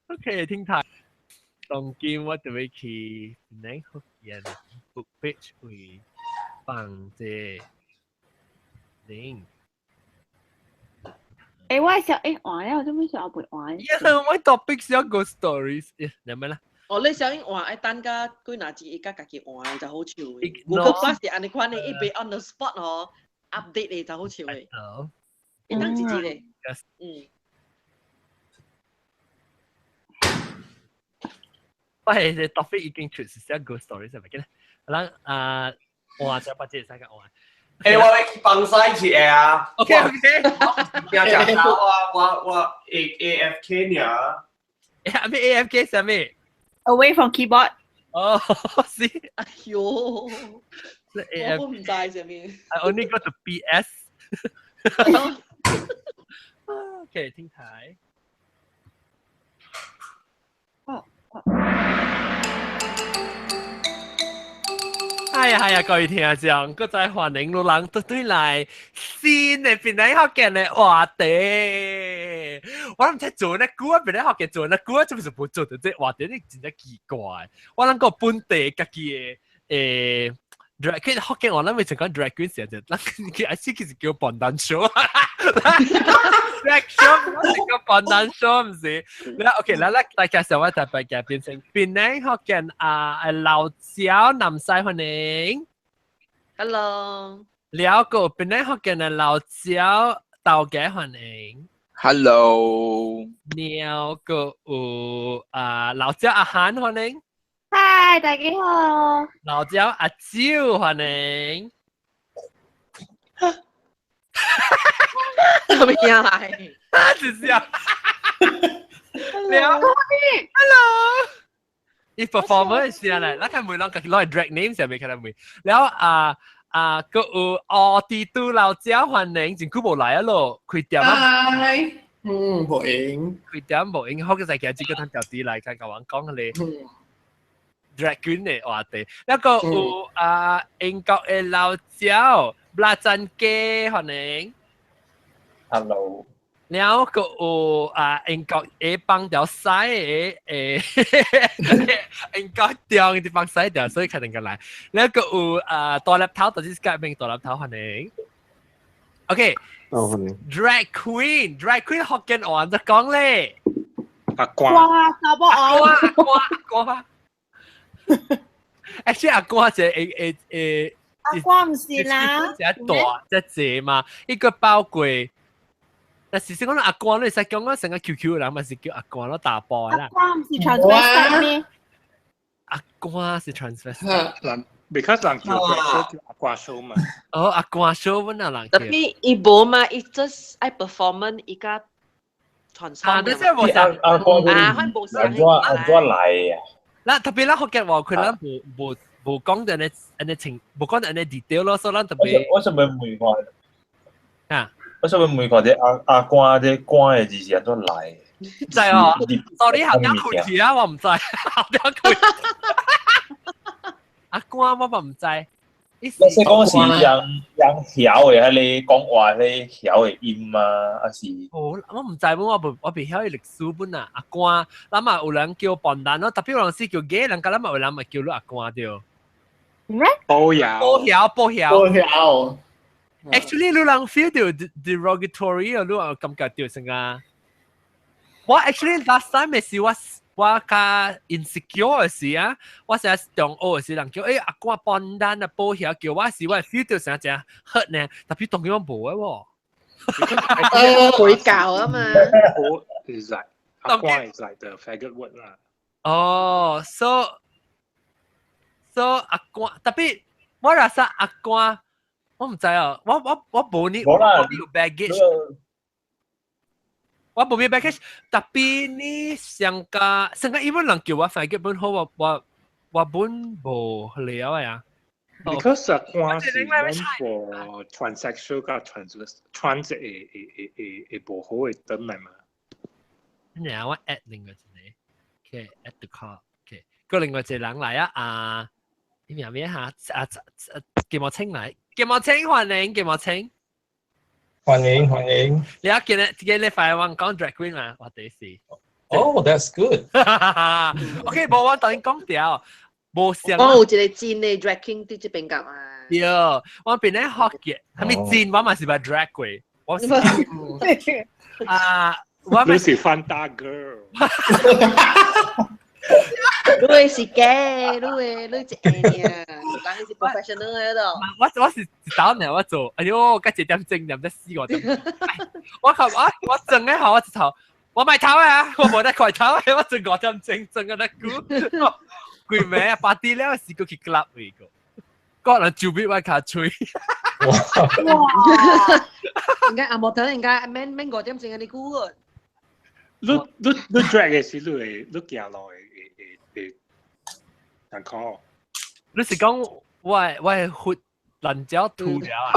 OK，聽台。當今我就會去檳城福建 book page 會放這 link。欸，我想欸換了，做咩想後換？呀，我 topic 想 ghost stories，你咩啦？哦，你想換愛等甲幾若節，伊甲家己換就好笑的。Google Plus 是按呢款的，伊袂 on the spot 吼，update 的就好笑的。哦。伊等一節咧。嗯。喂，這 topic 已經出是寫 ghost stories 係咪嘅咧？咱啊，換就把這三個換。欸，我欲去放屎去啊！OK OK。驚食到我我我 A A F K 爾。欸，咩 A F K 啥物？Away from keyboard。哦，是。哎喲，我唔知啥物。 I only got the B S。OK，聽台。哦。哎呀哎呀，各位聽眾，閣再歡迎路人對對來新的檳城福建的話題。我毋知做那久啊，檳城福建做那久啊，做是無做著這話題？你真正奇怪。我諗個本地家己的欸，drag queen 福建話，咱未曾講 drag queen 時陣，咱佢阿是其實叫笨蛋 show。drag show 我是叫笨蛋 show 毋是？你 OK，來來大家紹我特別嘅變成檳城福建啊，老焦南西歡迎。 Hello。了個檳城福建的老焦豆家歡迎。 Hello。了個有啊老焦阿韓歡迎。嗨，大家好。老焦阿蕉歡迎。做咩來？啊，就是啊。了，Hello。伊 performer 是啊嚟，咱看每人家己攞 drag name 上面看到未？了啊啊，閣有奧迪都老焦歡迎，真久無來啊咯，開店啊。嗨，嗯，無閒。開店無閒，好個在今日個通調啲來，看甲我講咧。drag queen 的話題，那個有啊英國的老焦布拉贊基歡迎。 Hello。然後個有啊英國的幫條西的誒，英國中啲幫西條，所以肯定個來。然後個有啊大粒頭，就是改名大粒頭歡迎。OK。Drag queen，drag queen 福建話就講咧。阿瓜。哇，查某阿瓜阿瓜阿瓜。Actually 阿瓜就會會會。阿瓜毋是啦。一大一濟嘛，一個包過。但事實講阿瓜，你會使講我成個 QQ 人嘛是叫阿瓜咯，大波啦。阿瓜毋是 transvestite 咩？阿瓜是 transvestite。人，because 人叫 drag 叫阿瓜 show 嘛。哦，阿瓜 show 本啊人叫。 Tapi 伊無嘛，伊 just 愛 performance 伊甲 transform。啊，你真係無阿阿瓜啊，反無按怎按怎來啊？嗱，特別咱福建話，佢咱無無無講到呢按呢情，無講到按呢 detail 咯，所以咱特別。我想欲問看。啊。我想欲問看這阿阿瓜這瓜的字是按怎來？知哦，sorry，後邊開去啊，我毋知，後邊開。阿瓜我嘛毋知。你說講是用用曉的，彼個講話彼個曉的音嗎？還是？哦，我毋知本，我無我袂曉伊歷史本啊。阿瓜，咱嘛有人叫笨蛋咯，特別有人是叫 gay 人，甲咱嘛有人嘛叫你阿瓜對。咩？保曉。保曉，保曉。保曉。 Actually，你人 feel 到 derogatory 啊，你有感覺到成啊？我 actually last time 是我我較 insecure 的時啊，我成日中學的時人叫欸阿瓜笨蛋啊，保曉叫我時，我 feel 到成正 hurt 呢，特別當佢我無的喎。會教啊嘛。 Is like 阿瓜 is like the faggot word 啦。哦，so so 阿瓜特別我若說阿瓜，我毋知啊，我我我無呢，我有 baggage。我無咩 baggage，特別呢上加上加一般人叫我 faggot 本好，我我我本無了啊。 Because 阿瓜是 meant for transsexual 加 trans trans 會會會會無好的燈來嘛。然後我 add 另外一個，OK，add the call，OK，個另外一個人來啊，啊，你名咩嚇？啊啊，金毛清來，金毛清歡迎金毛清。歡迎歡迎。你一見咧，自己你快話講 drag queen 嘛，我第時。 Oh, that's good. OK，無我當然講掉，無想。我有一個真的 drag king 佇這邊㗎嘛。對，我邊咧學嘅，係咪真我嘛是捌 drag 過，我是啊，我你是 Fanta girl。你的是假，你的你一個爾，人是 professional 的咯。我是一道呢，我做，哎喲，甲一點鐘，點得四五點。我靠，我我整嘅好，我一頭，我賣頭啊，我無得開頭，我做5點鐘，整個得久。規暝八點了時，閣去 club 位個，個人就俾我卡吹。哇！應該阿莫騰應該免免5點鐘嘅你估個。你 drag 嘅時，你會你行路會會會難看。你是講我會血爛蕉吐了啊？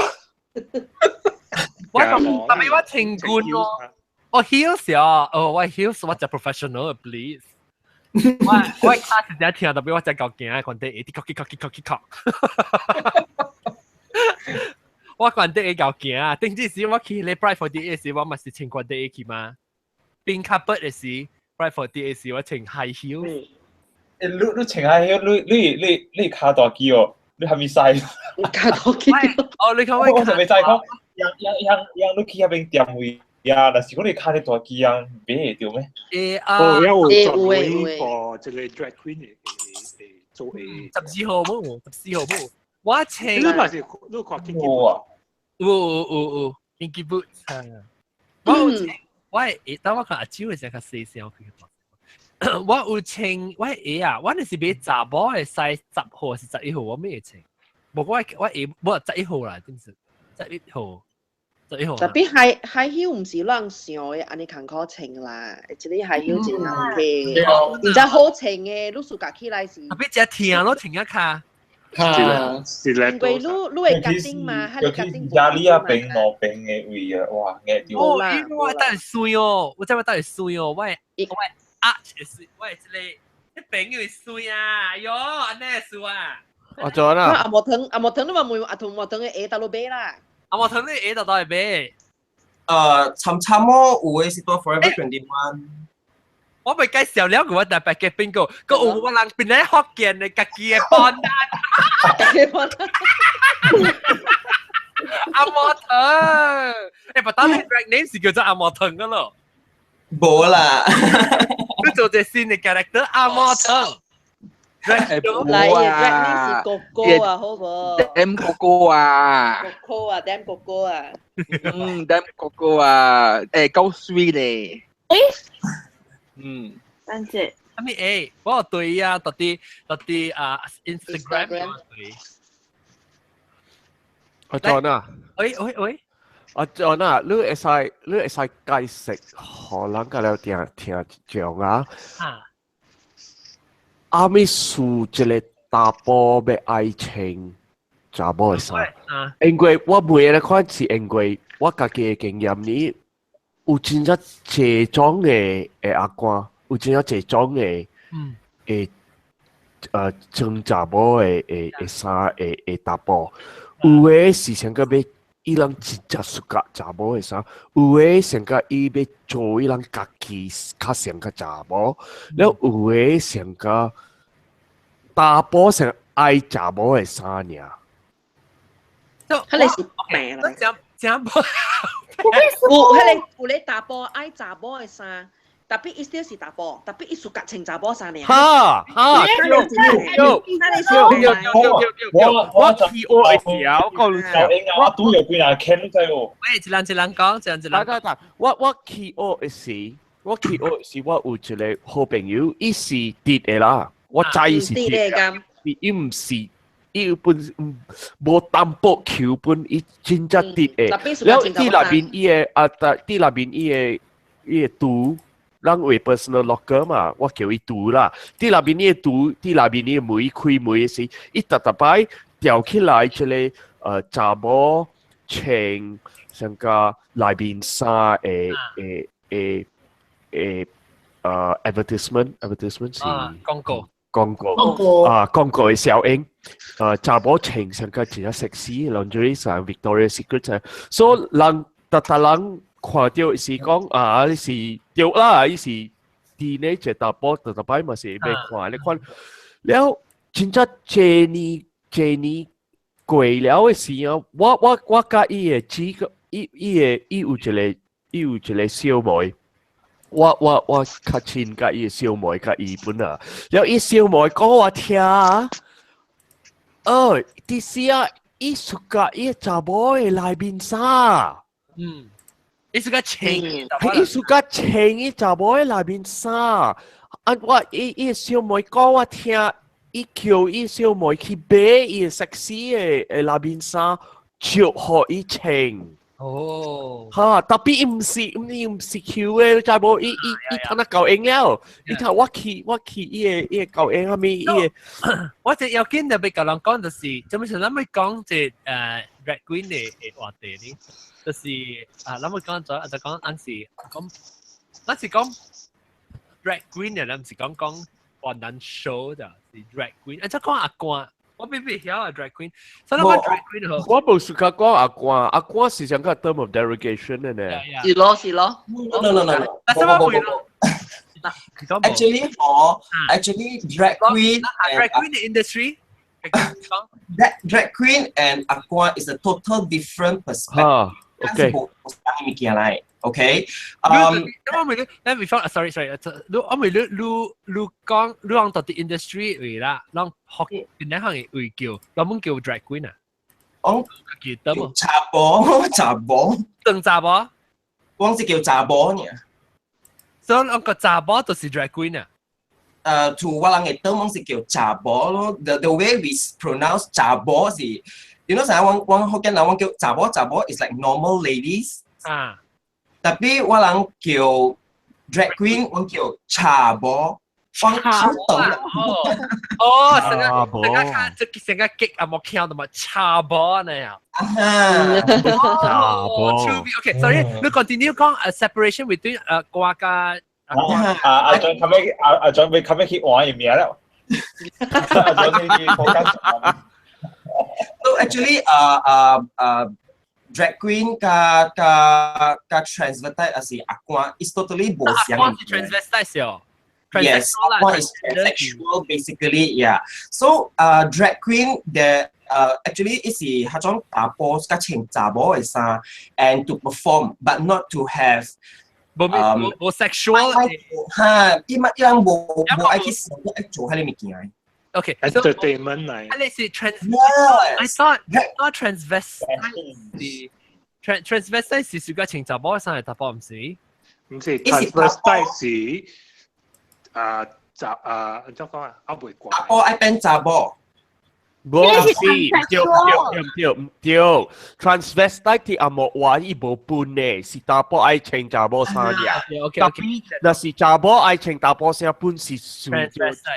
我講特別我清官咯，我 heels 啊，哦，我 heels 我就 professional please。我我卡是只聽，特別我只夠驚，看得一啲咳咳咳咳咳咳。我看得會夠驚啊！頂陣時我去你 Pride 48時，我嘛是穿看得去嘛。邊卡筆嘅時，Pride 48時我穿 high heel。欸，你你穿 high heel，你你你你跤大肌哦，你係咪使？跤大肌。哦，你看我我就未知講，樣樣樣樣你去遐邊店位啊，若是講你跤咧大肌啊，買會著咩？欸啊，哦，有有專門 for 這個 drag queen 的的做的。 14號冇，14號冇。我穿。你嘛是你看 Kinky Boots？有有有有，Kinky Boots。我有穿，我會當我看阿舅的時較細聲，我有穿我鞋啊，我那是買查某的 size 10號還是11號，我未會穿。無我我鞋無十一號啦，點是十一號，十一號。 Tapi high heel 毋是咱想的按呢艱苦穿啦，這個 high heel 真 OK，而且好穿的，你暑假起來是。 Tapi 真疼咯，疼一跤。是咧，因為你你會夾頂嘛，彼个夾頂。壓力啊，邊兩邊的位啊，哇，硬著。哦，因為我等會水哦，我知我等會水哦，我我啊，會水，我這個彼朋友會水啊，哎喲，按呢水啊。阿 John 啊，阿莫騰阿莫騰，你嘛問阿同莫騰的鞋佗落買啦？阿莫騰你鞋佗佗會買？參參我有的是佇 Forever 21。我未介紹了，我特別嘅邊個，個有我人變咧福建的家己的幫單，家己幫單。阿莫騰，欸，不當你 drag name 是叫做阿莫騰噶咯？無啦，你做隻新的 character 阿莫騰。來，drag name 是哥哥啊，好無？Dem 哥哥啊，哥哥啊，Dem 哥哥啊。嗯，Dem 哥哥啊，欸，夠水咧。欸？嗯，等陣。啥物欸？我有對啊，到底到底啊，Instagram 對。阿 John 啊，喂喂喂，阿 John 啊，你會使你會使解釋，予人共了聽聽講啊？啊。阿咪輸一個查埔欲愛穿查某的衫，因為我問的款是因為我家己的經驗呢，有真正濟種的的阿官，有真正濟種的的穿查某的的的衫的的查埔，有的是像個欲伊人真正 suka 查某的衫，有的像個伊欲做伊人家己較像個查某，了有的像個查埔像愛查某的衫爾。彼个是病啦。真真無。有彼个有咧查埔愛查某的衫，tapi 伊 still 是查埔，tapi 伊 suka 穿查某衫爾。哈哈，對對對對對對，我我去學的時候，我講我拄著幾若坑，你知無？喂，一人一人講，一人一人。等等，我我去學的時，我去學的時，我有一個好朋友，伊是直的啦，我知伊是直的，伊毋是。伊本無淡薄球本，伊真正直的。了，佇內面伊的啊，佇內面伊的伊的櫥，咱為 personal locker 嘛，我叫伊櫥啦。佇內面伊的櫥，佇內面伊的門開門的時，伊逐逐擺吊起來這個查某穿像個內面衫的的的的advertisement advertisement 是廣告。廣告啊，廣告的效應，查某穿上個真正 sexy lingerie 上 Victoria Secret 啊，所以人逐逐人看到是講啊，你是對啦，伊是佇呢一個查埔，逐逐擺嘛是欲看，你看了真正這年這年過了的時候，我佮伊的幾個伊伊的伊有一個伊有一個小妹。我較親佮伊的小妹佮伊本啊，了伊小妹講我聽啊，哦，佇時啊，伊 suka 伊查某的內面衫。嗯，伊 suka 穿，伊 suka 穿伊查某的內面衫。啊，我伊伊小妹講我聽，伊叫伊小妹去買伊的 sexy 的的內面衫，就予伊穿。哦，哈，tapi 伊毋是，伊毋是 Q 的，你知無？伊伊伊通那夠用了，伊睇我去伊個夠用啥物？伊個我這要緊特別共人講就是，做咩事？咱欲講這drag queen 的的話題呢？就是啊，咱欲講咗就講咱是講，咱是講 drag queen 的，咱毋是講講 one man show 的，是 drag queen。啊，這講阿官。我未必曉啊，drag queen。所以我 drag queen 好。我無 suka 講阿官，阿官是像個 term of derogation 的呢。是咯是咯。 No no no no。啊，什麼會咯？Actually，我 actually drag queen drag queen industry。 Drag queen and 阿官 is a total different perspective。啊，OK。物件來，OK。嗯，我未你，你 before sorry sorry，你我未你你你講你講到啲 industry 位啦，人學邊兩行嘅位叫，人們叫 drag queen 啊？我記得無？查某，查某，當查某？我是叫查某呢。所以我個查某就是 drag queen 啊？ To 我人嘅 term 是叫查某咯。The way we pronounce 查某是，you know 啥？我我福建人我叫查某查某 is like normal ladies。啊。 Tapi 我人叫 drag queen，我叫查某。我好懂哦，成個成個看這成個激啊，冇聽到嘛，查某呢呀。查某。 OK，sorry，你 continue 講 separation between 國家。啊阿張後尾阿阿張尾後尾去換伊名了。阿張呢啲講緊。 So actually，drag queen 加加加 transvestite 還是阿官，is totally 無相。阿官是 transvestite 哦。 Yes, 阿官 is transsexual basically, yeah. So, drag queen the actually 伊是彼種查埔佮穿查某的衫，and to perform, but not to have 無無 sexual 哈，伊嘛伊人無無愛去想愛做彼个物件。 Okay, entertainment 嚟。啊，你是 trans？I thought transvestite 是 transvestite 是 suka 穿查某衫的查埔毋是？毋是 transvestite 是啊查啊，按怎講啊？啊袂怪。查埔愛變查某。無是，對對對對對，transvestite 阿莫話伊無分的，是查埔愛穿查某衫爾。 OK。 Tapi 若是查某愛穿查埔衫，本是屬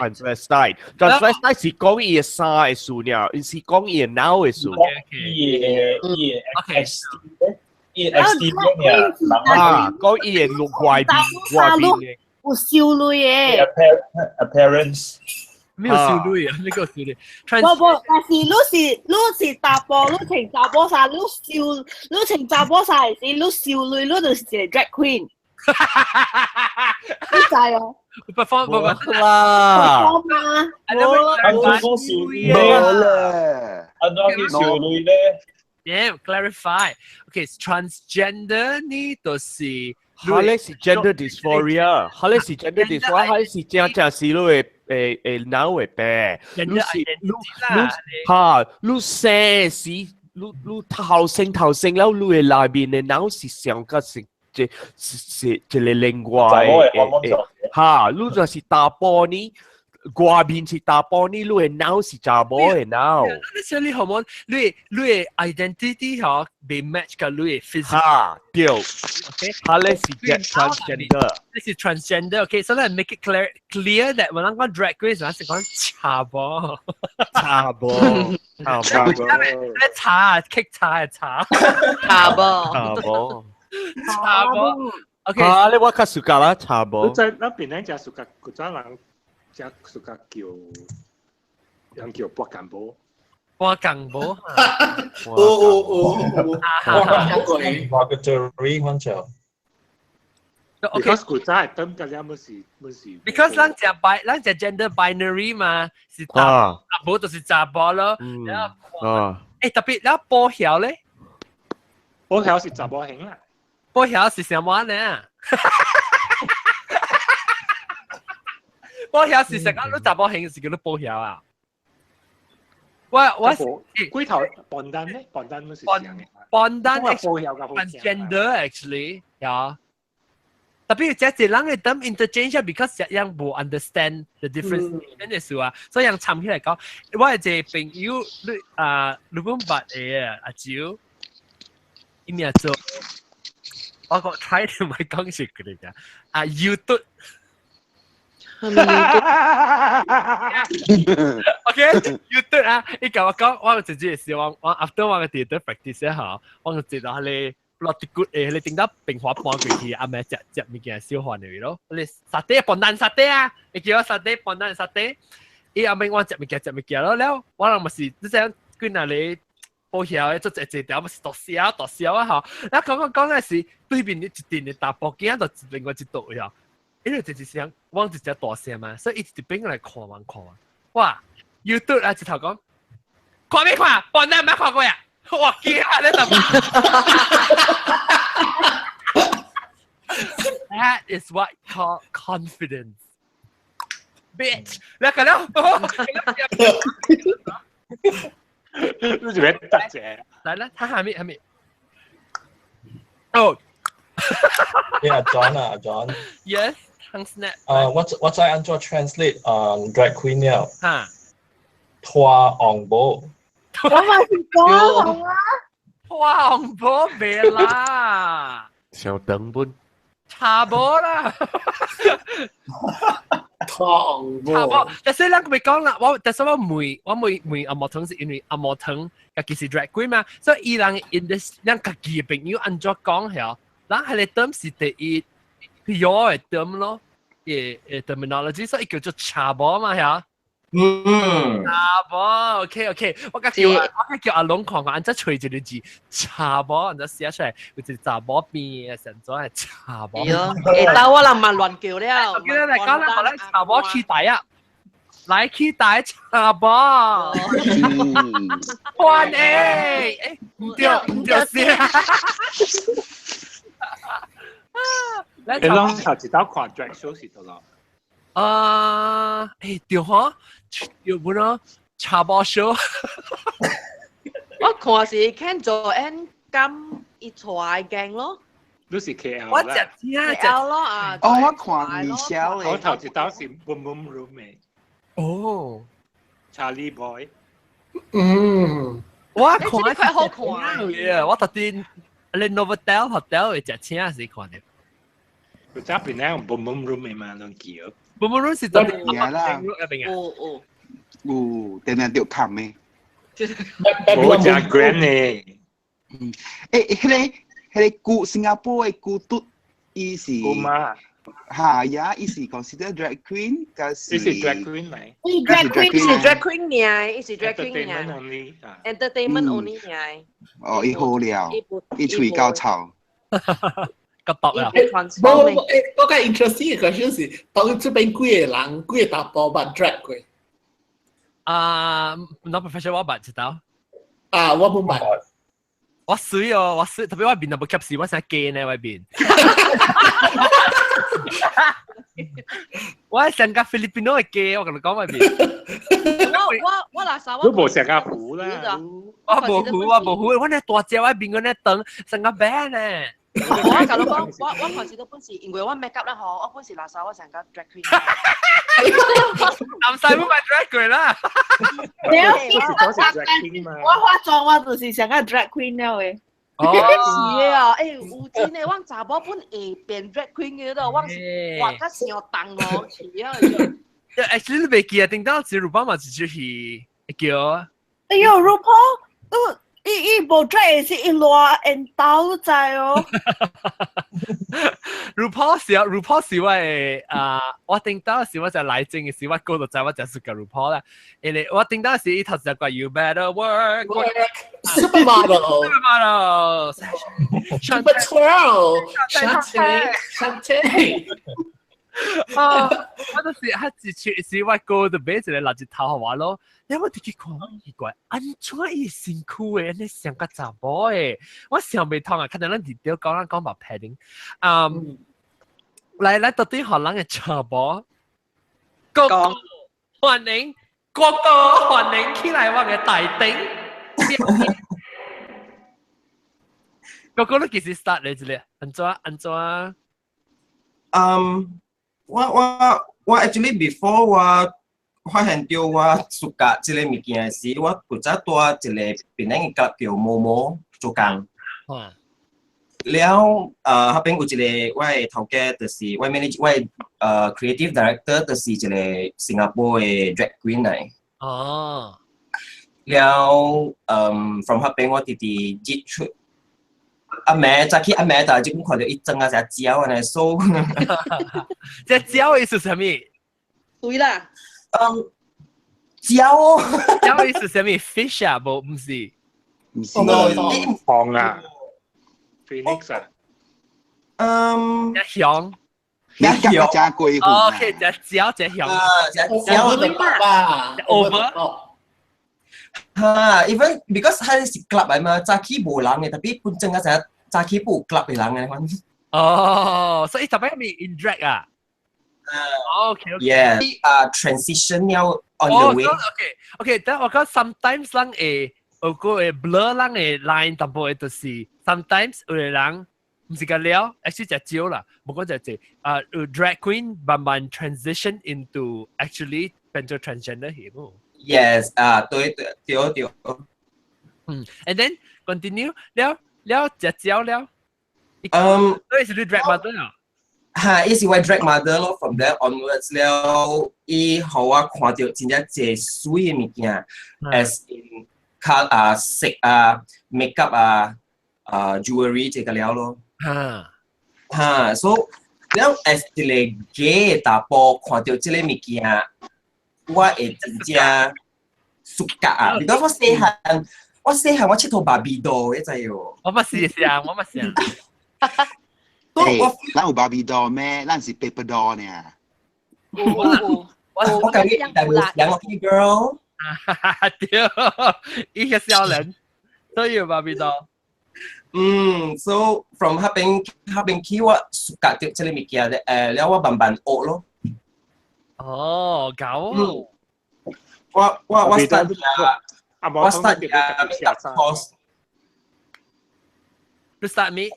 transvestite。transvestite 是講伊的衫的事爾，毋是講伊的腦的事。伊的伊的 X 伊的 X D 爾，啊，講伊的外面外面的。有少女的。 Appearance。沒有少女啊，呢個少女。無無，但是你是你是查埔，你穿查某衫，你少你穿查某衫的時，你少女，你就是一個 drag queen。你知哦？ perform 不不啦。 perform 啊！安怎講少女咧？安怎叫少女咧？ Yeah, clarify. Okay, transgender 呢就是彼个是 gender dysphoria，彼个是 gender dysphoria，彼个是真正是你的誒誒腦的病。你是你你哈，你生時你你頭生頭生了，你的內面的腦是上個是這是是一個另外的哈，你就是查埔呢。外面是查埔呢，你的腦是查某的腦。你說你好冇？你你的 identity 嗬，被 match 佮你的 physical。哈，對。 OK，彼个是 transgender。 This is transgender. Okay, so let's make it clear that 我咱講 drag queen 是講查某。查某。查某。咧查，棘查係查。查某。查某。查某。OK。啊，你我較 suka 啦，查某。你在那邊咧，就 suka 古早人，就 suka 叫人叫跋干某。我講無。哦哦哦哦， derogatory 款就。 Because 古早係等嘅了，冇是冇是。 Because 咱食 bi，咱食 gender binary 嘛，是查某就是查某咯。然後特別了波曉咧，波曉是查某型啦。波曉是啥物呢？波曉是成個你查某型是叫做波曉啊？我龜頭笨蛋咧，笨蛋都是這樣嘅。笨蛋波曉嘅 transgender actually，呀。特別這一人嘅 term interchange because 這樣無 understand the difference 咁嘅事啊，所以人參起來講，我有一個朋友，你啊，你本捌嘅阿蕉，伊名做，我個 try 唔係講是佢哋嘅，啊 YouTube。OK，YouTube 啊，伊甲我講，我直接是我 after 我嘅 theatre practice 嚇，我就知道佢落啲骨誒，你頂到平滑搬過去，阿咪食食物件小飯嚟咯。你沙爹笨蛋沙爹啊！你叫我沙爹笨蛋沙爹，伊阿咪我食物件食物件咯，了我人咪是你知影幾若你保險做一一條咪是大小大小啊吼。咱講講講嘅是對面一陣的查埔囝就另外一道呀，因為就是想我一隻大聲嘛，所以伊一邊來看完看完，哇！YouTube 啊，一頭講看沒看？笨蛋沒看過呀！我驚啊！你怎麼？That is what called confidence, bitch！你可能，你做咩得啫？來啦，他還沒還沒。哦。 Yeah, John 啊，John。 Yes，湯 snap。我知按怎 translate drag queen 了。哈。拖昂波。我嘛是講啊，拖紅波別啦，小等本，查某啦，拖紅查某。但是咱未講啦，我但是我問我問問阿莫騰是因為阿莫騰家己是 drag queen 嘛，所以伊人 in this 咱家己的朋友按怎講係，咱係個 term 是第一有的 term 咯，terminology，所以叫做查某嘛係。嗯，查某，OK OK，我甲叫我甲叫阿龍看看，按怎揣一個字，查某，按怎寫出來，有一個查某邊成種係查某。係咯，但我人嘛亂叫了。我記得嚟講啦，後來查某起大啊，來起大查某。歡迎，唔對唔對先。你攏頭一道看 drag show 是多咯？啊，對吼，有冇咯？查某 show，我看是看做 N 金伊出來鏡咯。都是 KL 我食聽 KL 咯啊！哦，我看 Michelle 我頭一道是 Boom Boom Room 嘅。哦，Charlie Boy。嗯，我看這個好看。我特地你 Novotel Hotel 會食請時看到。佢側邊咧 Boom Boom Room 嘅嘛，攏叫。 Boom Boom Room 是特別嘢啦。哦哦。有，定定著冚的。冇食 grand 呢。嗯，迄個古新加坡的古嘟，伊是。古媽。嚇呀，伊是 consider drag queen，還是？伊是 drag queen 嚟。伊 drag queen 伊是 drag queen 爾，伊是 drag queen 爾。 Entertainment only。Entertainment only 爾。哦，伊好了，伊喙夠臭。個毒啊！無無我較 interesting 嘅 question 是，當這邊幾個人幾個查埔捌 drag 過？啊，not professional 我捌知道。啊，我無捌。我水哦，我水，特別我面又無吸屎，我成驚呢外面。我係成個菲律賓佬嘅驚，我同你講外面。我垃圾我。都無成個糊啦。我無糊，我無糊，我那大隻我面個那長成個餅呢。我甲你講，我平時都本是因為我 make up 啦嗬，我本是垃圾，我成個 drag queen。南西冇買 drag queen 啦。我化妝我就是成個 drag queen 了嘅。哦，是啊，有真的，我查某本會變 drag queen 嘅咯，我是畫甲上重哦，是啊。 Actually 你袂記啊，頂到是魯邦嘛，直接是叫。哎呦，RuPaul，伊無 drag 是伊偌緣投知哦。RuPaul 是啊，RuPaul 是我的啊，我頂到時我就來正嘅時，我過就知我就是個 RuPaul 啦。因為我頂到時伊頭就講 You better work Supermodel supermodel Super twirl Shantay Shantay 啊！我就是佢一出是我過就買一個垃圾頭予我咯。你我直去看，奇怪，按怎伊身軀的，按呢像個查某的，我想袂通啊！可能咱直接講咱講把 padding，嗯，來來，到底予人的查某，哥哥歡迎哥哥歡迎起來我的台頂。哥哥你幾時 start 咧？這個按怎按怎？嗯，我 actually before 我發現到我 suka 這个物件時，我古早蹛一个檳城的 club 叫毛毛做工。了，彼邊有一个我的頭家，就是我 manage 我的creative director，就是一个新加坡的 drag queen 來。了，from 彼邊我直直接觸。阿妹早起阿妹，但係這看到伊妝啊成焦按呢，so 這焦意思是啥物？對啦。焦。焦意思是啥物？fish 啊，無毋是？毋是。放啊，Phoenix 啊。一響。你夾個加貴哦，OK，隻焦隻響。啊，隻焦。 Over。哈，even because 彼是 club 來嘛，早起無人的，tapi 本身啊成早起有 club 的人的款。哦，所以特別係 in drag 啊。OK OK。 Yeah，啊 transition 了 on the way。 OK OK，但我講 sometimes 人會有個會 blur 人的 line 淡薄就是 sometimes 有的人毋是個了，actually 隻少啦，無講隻濟啊，有 drag queen 慢慢 transition into actually 變做 transgender 去無？ Yes，啊，對對對對。And then continue 了了隻招了。所以是你 drag mother 啊？哈，伊是我 drag mother 咯，from there onwards 了，伊予我看著真正濟媠的物件，as in 較啊色啊 makeup 啊啊 jewelry 這个了咯。哈，所以了 as 一个 gay 查埔看著這个物件，我會真正 suka 啊！because 我細漢我𨑨迌芭比 doll，你知喲？我嘛是是啊，我嘛是啊。欸，咱有芭比 doll 咩？咱是 paper doll 呢。我我感覺但係兩個 girl。對，伊個少年，所以有芭比 doll。嗯，so from 彼邊起我 suka 著這个物件咧，了我慢慢學咯。哦，搞。我 start 我 start makeup course。你 start 咩？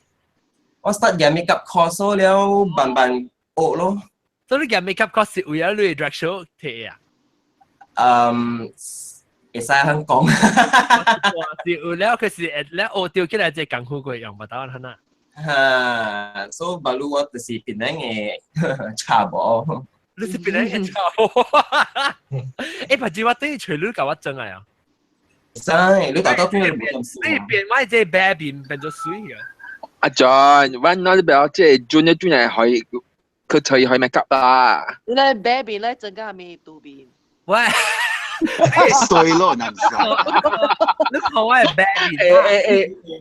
我 start 嘅 makeup course 了，慢慢學咯。所以你嘅 makeup course 是為咗你 drag show 提啊？嗯，會使肯講。是有了，佢是了學掉起來，這功夫過用不到可能。哈，所以 baru 我就是檳城的查某。你是檳城的查某？欸，白子我等於揣你共我裝來啊！使，你大到邊個冇咁你變我這白面變做水啊！阿 John，阮那邊這轉一轉嚟可以，佢隨去 make up 啦。你咧白面咧，增加咩肚面？喂，衰咯，難受。你看我係白面。欸欸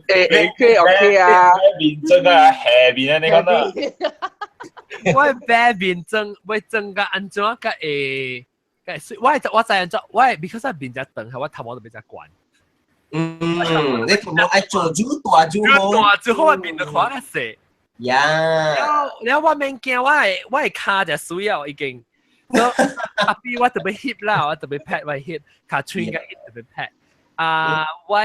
欸欸 OK OK 啊。面增加下面啊，你講得。我係白面妝，我妝甲按怎較會，較會我知按怎，我 because 我面較長，我頭毛就比較懸。嗯，你頭毛愛做愈大愈好。大最好，我面就看較細。呀。了了，我免驚，我的跤就媠啊，已經。阿比我特別翕啦，我特別拍我翕，跤喙共翕特別拍。啊，我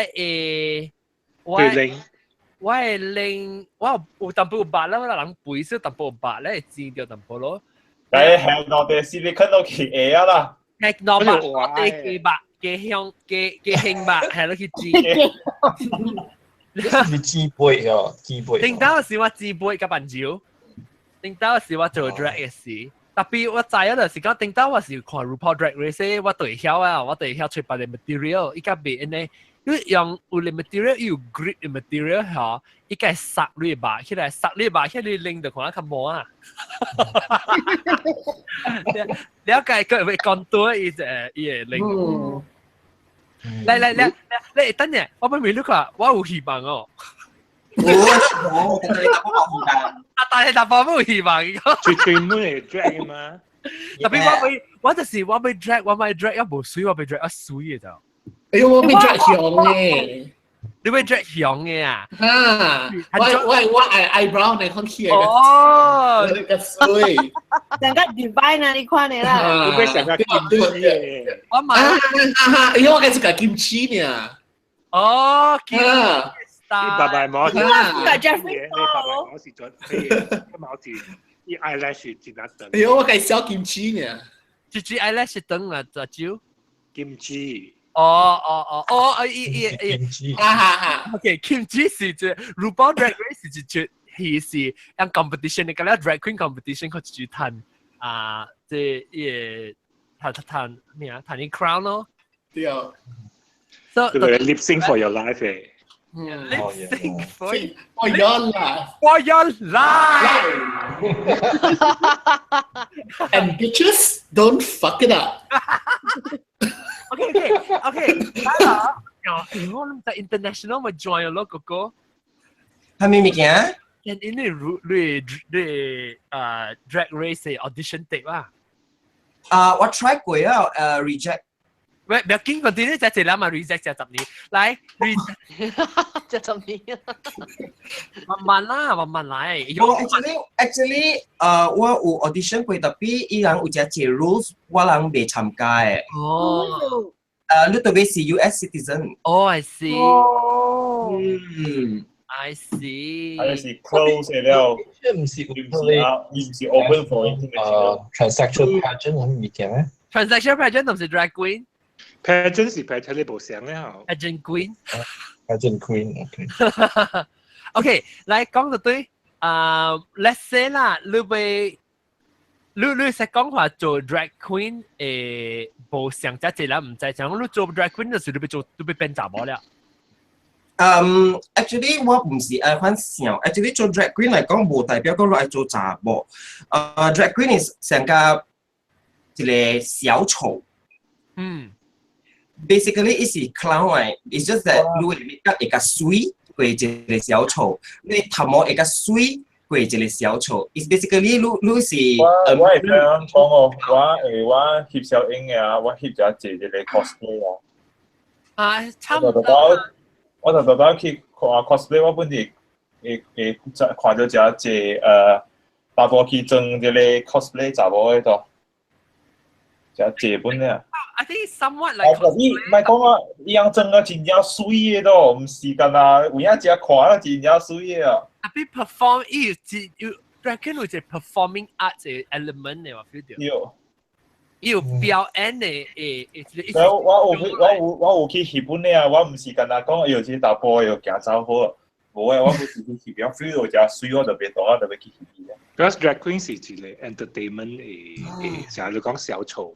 會拎，我有淡薄有肉啦，我人肥少淡薄有肉咧，會煎著淡薄咯。來，下落地是你看到去下啊啦。下落肉，落地雞肉、雞香、雞胸肉，係落去煎。是煎杯哦，煎杯。頂當時我煎杯佮飯酒，頂當時我做 drag 的時。tapi 我知影就是講，頂當我是看 RuPaul Drag Race，我就會曉啊，我就會曉揣別个 material，伊較袂按呢，你用有啲 material 有 grip 嘅 material 嗬，伊個殺你吧，起來殺你吧，起來拎就看較無啊。了解佢會講多伊就伊會拎。來來來來，等陣，我俾你看，我有希望哦。我我但係你答我冇希望。啊，但係答我冇希望。絕對唔會 drag 嘛。特別我會，我就是我會 drag，我咪 drag 一無水，我會 drag 一水嘅就。哎呦，我會 drag 雄嘅。你會 drag 雄嘅啊？啊！我 eyebrow 你看起來。哦，個水。成個 divine 啊！你看你啦。你會成個金雞嘅。我買。啊哈！哎呦，我係個金雞呢。哦，金你爸爸冇。你爸 Jeffrey 你爸爸冇是做，冇是伊 eyelash 真係長。哎呦，我係小金雞呢。一支 eyelash 長啊，十招。金雞。哦哦哦哦，啊伊伊伊，哈哈哈。 OK，金雞是只 RuPaul Drag Race 是一出戲是樣 competition，你講了 drag queen competition 佢一出彈啊，這伊個彈彈咩啊？彈啲 crown 咯。對啊。 So 對 lip sync for your life 誒。 Lip sync for your life. For your life. And bitches, don't fuck it up. OK OK OK，我諗在 international 咪 join 咯，哥哥。係咩物件？因因為你你啊 drag race audition tape 啊。啊，我 try 過啊，reject。喂，唔要緊，我啲你只一粒嘛 reject 只十年，來 reject 只十年。慢慢啦，慢慢來。我 actually 我有 audition 過，特別伊人有只隻 rules，我人未參加嘅。哦。你特別是 US citizen。哦，I see。哦。嗯。 I see。還是 close 了，唔是唔是 open for international。 transsexual pageant 係物件咩？Transsexual pageant 唔是 drag queen。 pageant 是 pageant 你無相咧吼。 pageant queen。 pageant queen，OK。 OK，來講就對。啊，let's say 啦，你會你識講話做 drag queen 無上只隻啦，唔知講你做 drag queen 就是你要做，你要變查某了。嗯，actually 我唔是愛款想，actually 做 drag queen 嚟講，無代表講你愛做查某。Drag queen is 成個一個小丑。Basically，伊是 clown 嚟，it's just that 你會面會較水過一個小丑，你頭毛會較水過一個小丑。It's basically 你是。我會聽講哦，我翕小影嘅啊，我翕咗一個 cosplay 啊。啊，差唔多。我就特登去看 cosplay，我本地會會看到一隻查甫去裝這個 cosplay 查某的度，真濟本咧。 I think somewhat like 你唔係講啊，伊樣裝啊真正水的咯，毋是干那有影食看啊真正水的啊。特別 perform 伊有有 drag queen 有一個 performing arts 的 element 的，我 feel 到。有。伊有表演的誒。我有去日本的啊，我毋是干那講，哎喲，這查埔又行走好，無誒，我不是去翕，我 feel 到真水，我就別當，我就欲去翕。 Because drag queen 是一個 entertainment 誒，成日講小丑，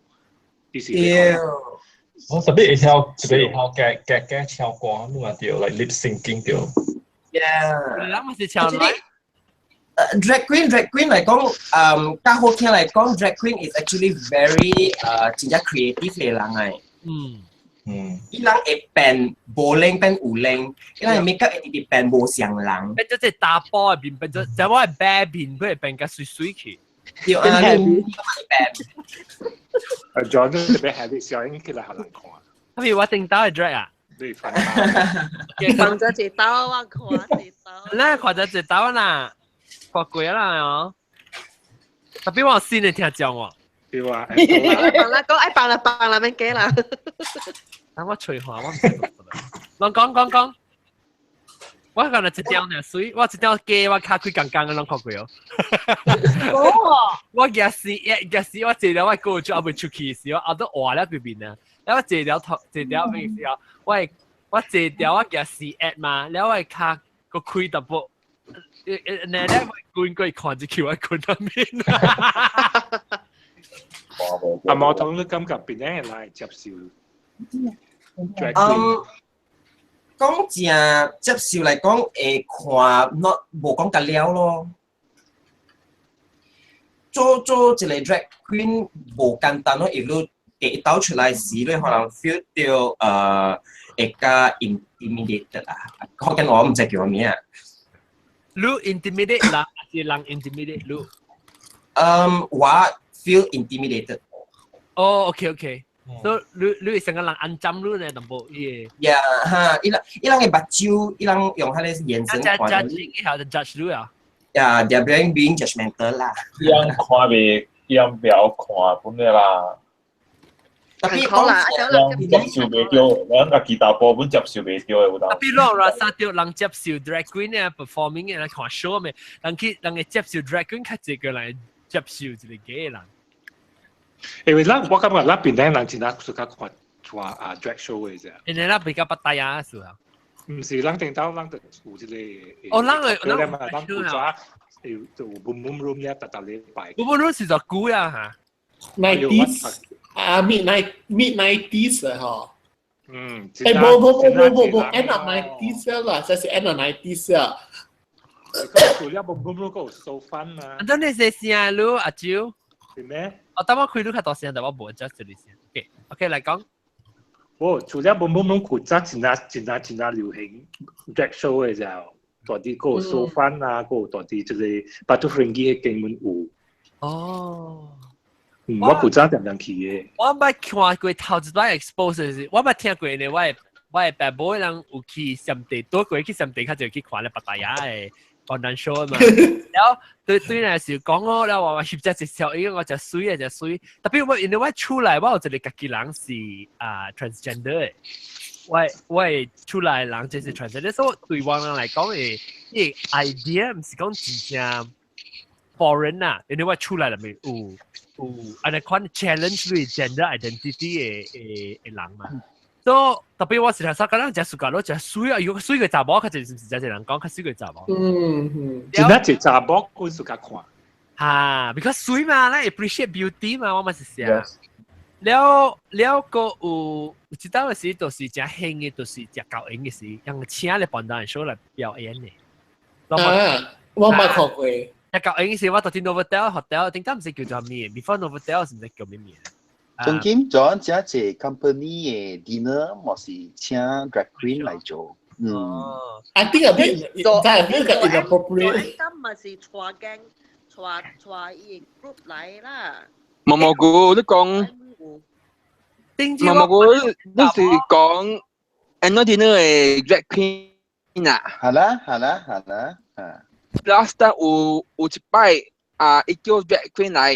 意思。我特別會曉，特別會曉加加加唱歌，你嘛對，like lip syncing 對。 Yeah。咱嘛是唱來。 Drag queen 嚟講，較好聽嚟講，drag queen is actually very 真正 creative 嘅人嚟。伊人會變無靚變有靚，伊人 make up 會直直變無像人。變咗隻查埔嘅面，變咗就我係白面，佢會變較水水去。對啊，你變。啊，John 特別係小英起來好難看。特別我頂到嘅 drag 啊。你放放咗一刀，我看一刀。咱看咗一刀啦，看過啦哦。特別我新的聽講喎。對啊。放啦，講愛放啦，放啦，免計啦。等我吹下，我唔知。攏講講講。我講了一條呢水，我一條雞，我跤開剛剛嘅攏看過哦。我驚死，驚死！我坐了我過就還未出去時，我後都活了規面啊。了我坐了頭，坐了咩時候？我坐條我驚死 at 嘛，了我跤個開淡薄，呢咧我滾過去看一球，我滾到面。阿毛同你感覺邊個來接受？嗯。講正接受來講會看 not 無講甲了咯。做做一個 drag queen 無簡單咯，if 你第一道出來時，你可能 feel 到會較 intimidated 啊。福建話我毋知叫咩啊。你 intimidate 啦，還是人 intimidate 你？嗯，我 feel intimidated。哦，OK OK。所以你會成個人按針你呢，淡薄伊。 Yeah，哈，伊人的目睭，伊人用彼個眼神看。 judge 以後就 judge 你啊。 Yeah, they're being judgmental 啦。伊人看袂，伊人不曉看本的啦。特別講啦，人接受袂著，人家己查埔本接受袂著的有當。特別攏拉薩掉人接受 drag queen 嘅 performing 嘅來看 show 咩？人去人會接受 drag queen 較濟個人接受一個 gay 人。因為咱我感覺咱邊頂人真係喜歡看看啊 drag show 嘅啫。因為咱比較不大啊，是啊。毋是，咱頂頭咱就有這個。哦，咱會咱嘛，咱古早有就 boom boom room 咧，逐逐禮拜。 boom boom room 是就久啊嚇。 90s 啊，mid 90s 啊，嗬。嗯。誒，無無無無無無，end of 90s 啦，這是 end of 90s 啊。除了 boom boom room 閣有 so fun 啊。等你說聲咯，阿蕉。是咩？我當我開你較大聲，但我無 adjust 你聲。OK OK 來講。哦，除了 boom boom room 古早真正真正真正流行 drag show 嘅時候，大啲閣有 so fun 啊，閣有大啲這個 Batu Ferringhi 嘅間門有。哦。嗯，我古早常常去嘅。我捌看過頭一擺 expose 是，我捌聽過呢，我的爸母人有去暹地，倒過去暹地，較就去看咧巴達雅的防彈 show 啊嘛。然後對對那時講哦，然後我翕只一笑，因為我真媠啊，真媠。特別我因為我厝內我有一個家己人是啊 transgender 的，我的厝內人就是 transgender，所以對我人來講的，呢個 idea 毋是講真正 foreign 啊，因為我厝內內面有按呢款 challenge 你 gender identity 的人嘛。所以特別我是頭先講，咱食暑假咯，食媠啊！如果媠個查某，較濟是毋是真濟人講較媠個查某？嗯。真正一查某，阮暑假看。哈，because 媠嘛，咱 appreciate beauty 嘛，我嘛是想。了了個有有一當時就是誠興的，就是食狗影的時，用請咧辦單 show 來表演的。啊，我捌看過。食狗影時，我到佇 Novotel hotel，頂當毋是叫做咩？Before Novotel 是毋是叫咩名？曾經做這一 company 的 dinner，嘛是請 drag queen 來做。嗯。 I think a bit，真係 feel inappropriate。今咪是帶鏡帶帶伊 group 來啦。毛毛菇，你講，毛毛菇，你是講 annual dinner 的 drag queen 啊？係啦，係啦，係啦，啊。 Last time 有一擺啊，伊叫 drag queen 來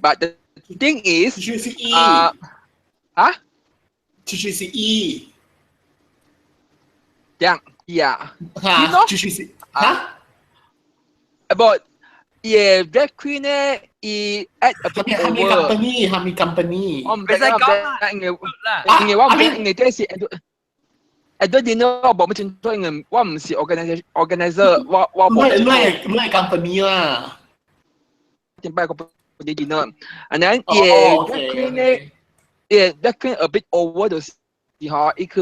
，but the thing is 啊啊，其實是 E，這樣呀，嚇，其實是嚇，不，伊 drag queen 咧，伊 act a bit over。company，係咪 company？我唔使講啦，因為我唔知，因為這是 annual dinner 我無乜清楚，因為我唔是 organizer，我唔係唔係唔係 company 啦。點解個 dinner？And then 伊 drag queen 咧，伊 drag queen a bit over 就是吼，伊去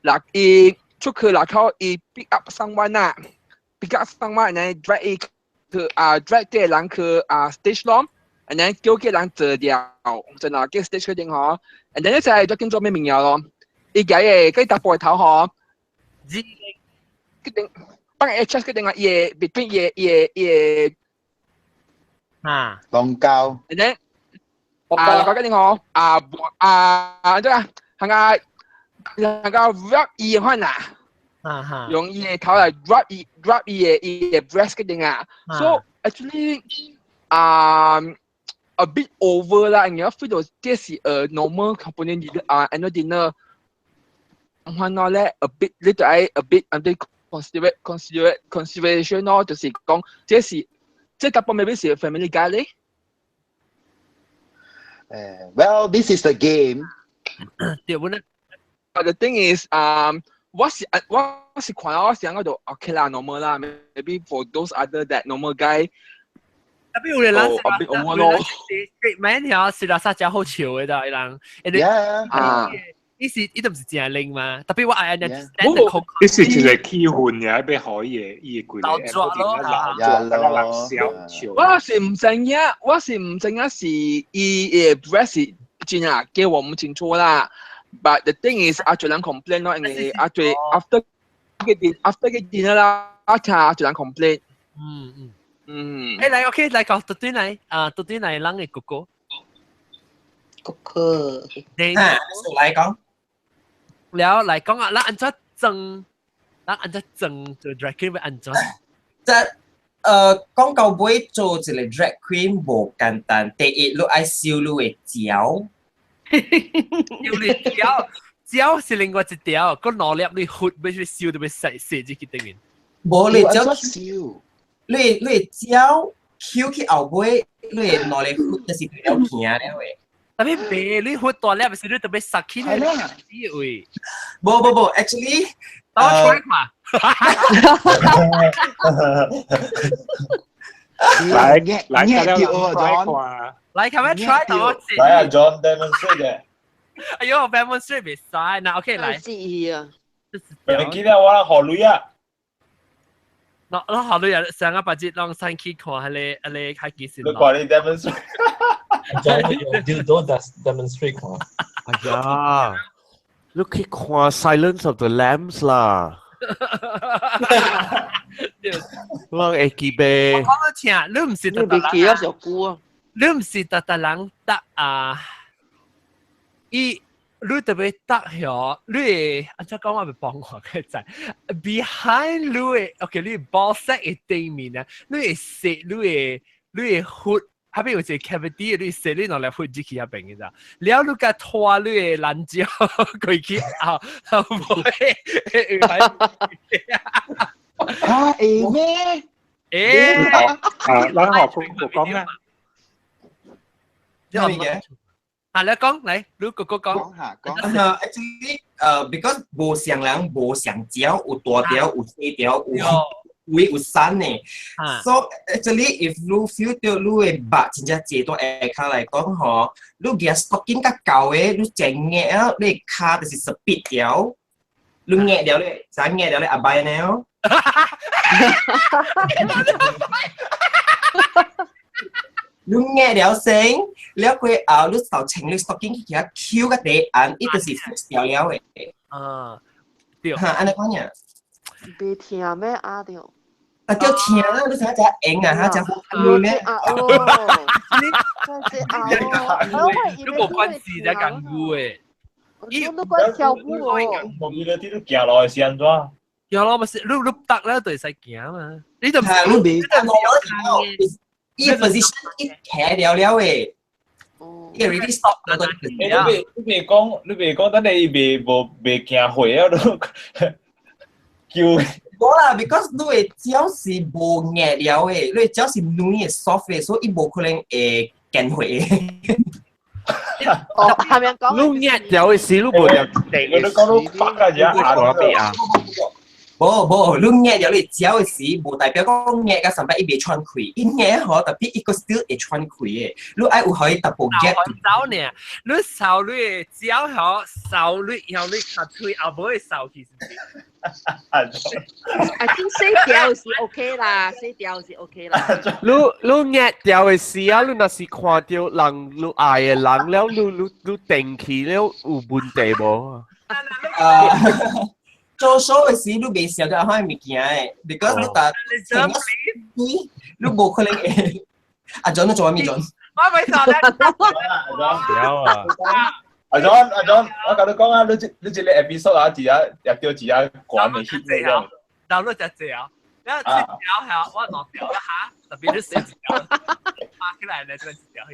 嗱伊出去嗱口伊 pick up someone 啊，pick up someone，然後 drag 伊去啊 drag 這個人去啊 stage 咯，and then 叫個人坐掉，就拿叫 stage 嗰頂吼，and then 就係 drag queen 做咩物嘢咯？伊個個打波頭吼，決定幫 HS 決定啊，伊 between 伊伊伊啊，浪膠，and then 啊，浪膠決定吼，啊啊，對啊，行個行個 rub 伊款啊，用伊個頭來 rub 伊 rub 伊個 breast 決定啊，so actually 啊 a bit over 啦，你要 feel 到這是 a normal company 啊 annual dinner。看到咧，a bit 你就愛 a bit 啊啲 considerate consideration 咯，就是講這是這淡薄 maybe 是 family guy 咧。 Well, this is the game. 對，本來。 But the thing is, 我是看我是嗰度 okay 啦，normal 啦，maybe for those other that normal guy。特別有人 a bit over 咯。 straight man 條是啦，啥真好笑的，伊人。 Yeah. 啊。伊是伊都唔是正靈嘛，特別我愛按呢 stand 空。呢是一個氣氛呀，要可以伊個老抓咯，老抓，人笑笑。我是唔知影，我是唔知影是伊嘅 dress 是真啊，叫我唔清楚啦。But the thing is，阿最人 complain 咯，因為阿最 after 嘅電 after 嘅電啦，阿聽阿最人 complain。嗯嗯嗯。誒嚟 OK 嚟講，到對嚟啊，到對嚟人嘅哥哥。哥哥。啊，嚟講。了嚟講啊，咱按怎裝？咱按怎裝做 drag queen 要按怎？這講到尾做一個 drag queen 無簡單，第一你愛修你的腳。修你腳，腳是另外一條，個兩粒你血要去修都要洗洗入去頂面。無你腳修，你腳翹去後尾，你的兩粒血就是了行了的。特別白，你血大粒，是你特別塞起來。位。無無無，actually，等我 try 嘛。來來，來看。來，看下 try 到我來啊，John demonstrate 嘅。哎呦，demonstrate 袂使，那 OK 來。記憶啊！你記得我學女啊？那那學女啊，上個八節攏上去看彼個彼個較幾時。你看你 demonstrate。 John 用 dildo demonstrate 看。哎呀，你去看 Silence of the Lambs 啦。我會記袂。我講你聽，你唔是特特人。你記得上久啊？你唔是特特人得啊？伊你特別得曉，你會按怎講我會幫我嘅仔。Behind 你的，OK，你 ball sack 的對面啊，你會射你的血，下邊有一個 cavity，你射你兩粒血入去遐邊嘅咋？了你共拖你的懶蕉過去後後尾會啊會咩？欸，啊，咱學講講啦。咩嘅？啊，你講嚟，你哥哥講。講下講下。Actually，because 無相人無相腳，有大條，有細條，有有有瘦的。So actually, if you feel 到你的肉真正濟到下跤來講吼，你舉 stocking 較厚的，你整壓了，你的跤就是 split 掉，你壓掉咧，啥壓掉咧阿伯呢？你壓了先，了過後你就穿你 stocking 去遐抾個底按，伊就是 fix 掉了的。啊，對。哈，按呢款爾。袂疼咩？壓著。啊，叫疼啊！你知影遮硬啊，哈，遮好看咩？啊哦，真是啊哦，你無關事才講牛的。伊都關跳舞哦。無記得你都行路是按怎？行路咪是，你你搭了就會使行嘛。你就你袂伊 position 一騎了了的，伊 already stop 了都。你袂講，你袂講，等你袂無袂行會啊？你叫。無啦，because 你的腳是無硬了的，你的腳是軟的 soft 的，所以伊無可能會堅血的。哦，係咪講？你硬掉的時，你無掉地我都講到北啊，而家啊。無無，你硬掉你腳的時，無代表講硬到上擺伊袂喘氣，伊硬吼，特別伊個 still 會喘氣的。你愛有予伊淡薄 gap。走呢？你掃你的腳吼，掃你，然後你較喙後尾會掃去，是毋是？ I think 洗掉是 OK 啦，洗掉是 OK 啦。你你壓掉的時啊，你若是看到人你愛的人了，你你你定去了有問題無？啊，做 show 的時你袂想到遐物件的，because 你逐你你無可能會。阿 John 你做咩 John？我未做咧。阿 John 啊。阿 John 阿 John，我甲你講啊，你這你這個 episode 啊，一下也叫一下關的 hit 這樣。到你只隻啊，然後一條係我兩條啦嚇，特別你四條，拍起來咧就一條去。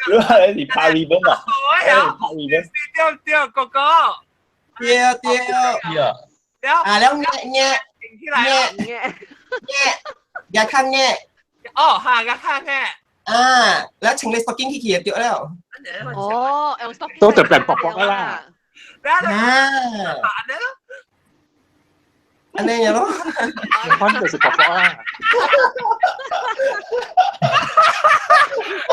你係你拍 ribbon 啊？拍 ribbon。對對，哥哥。對對。啊，了壓壓起來壓壓壓看壓。哦，嚇壓看壓。啊，你穿你 stocking 去去就對了。哦，用 stocking 都特別薄薄啦。啊，按呢咯。款就是薄薄啦。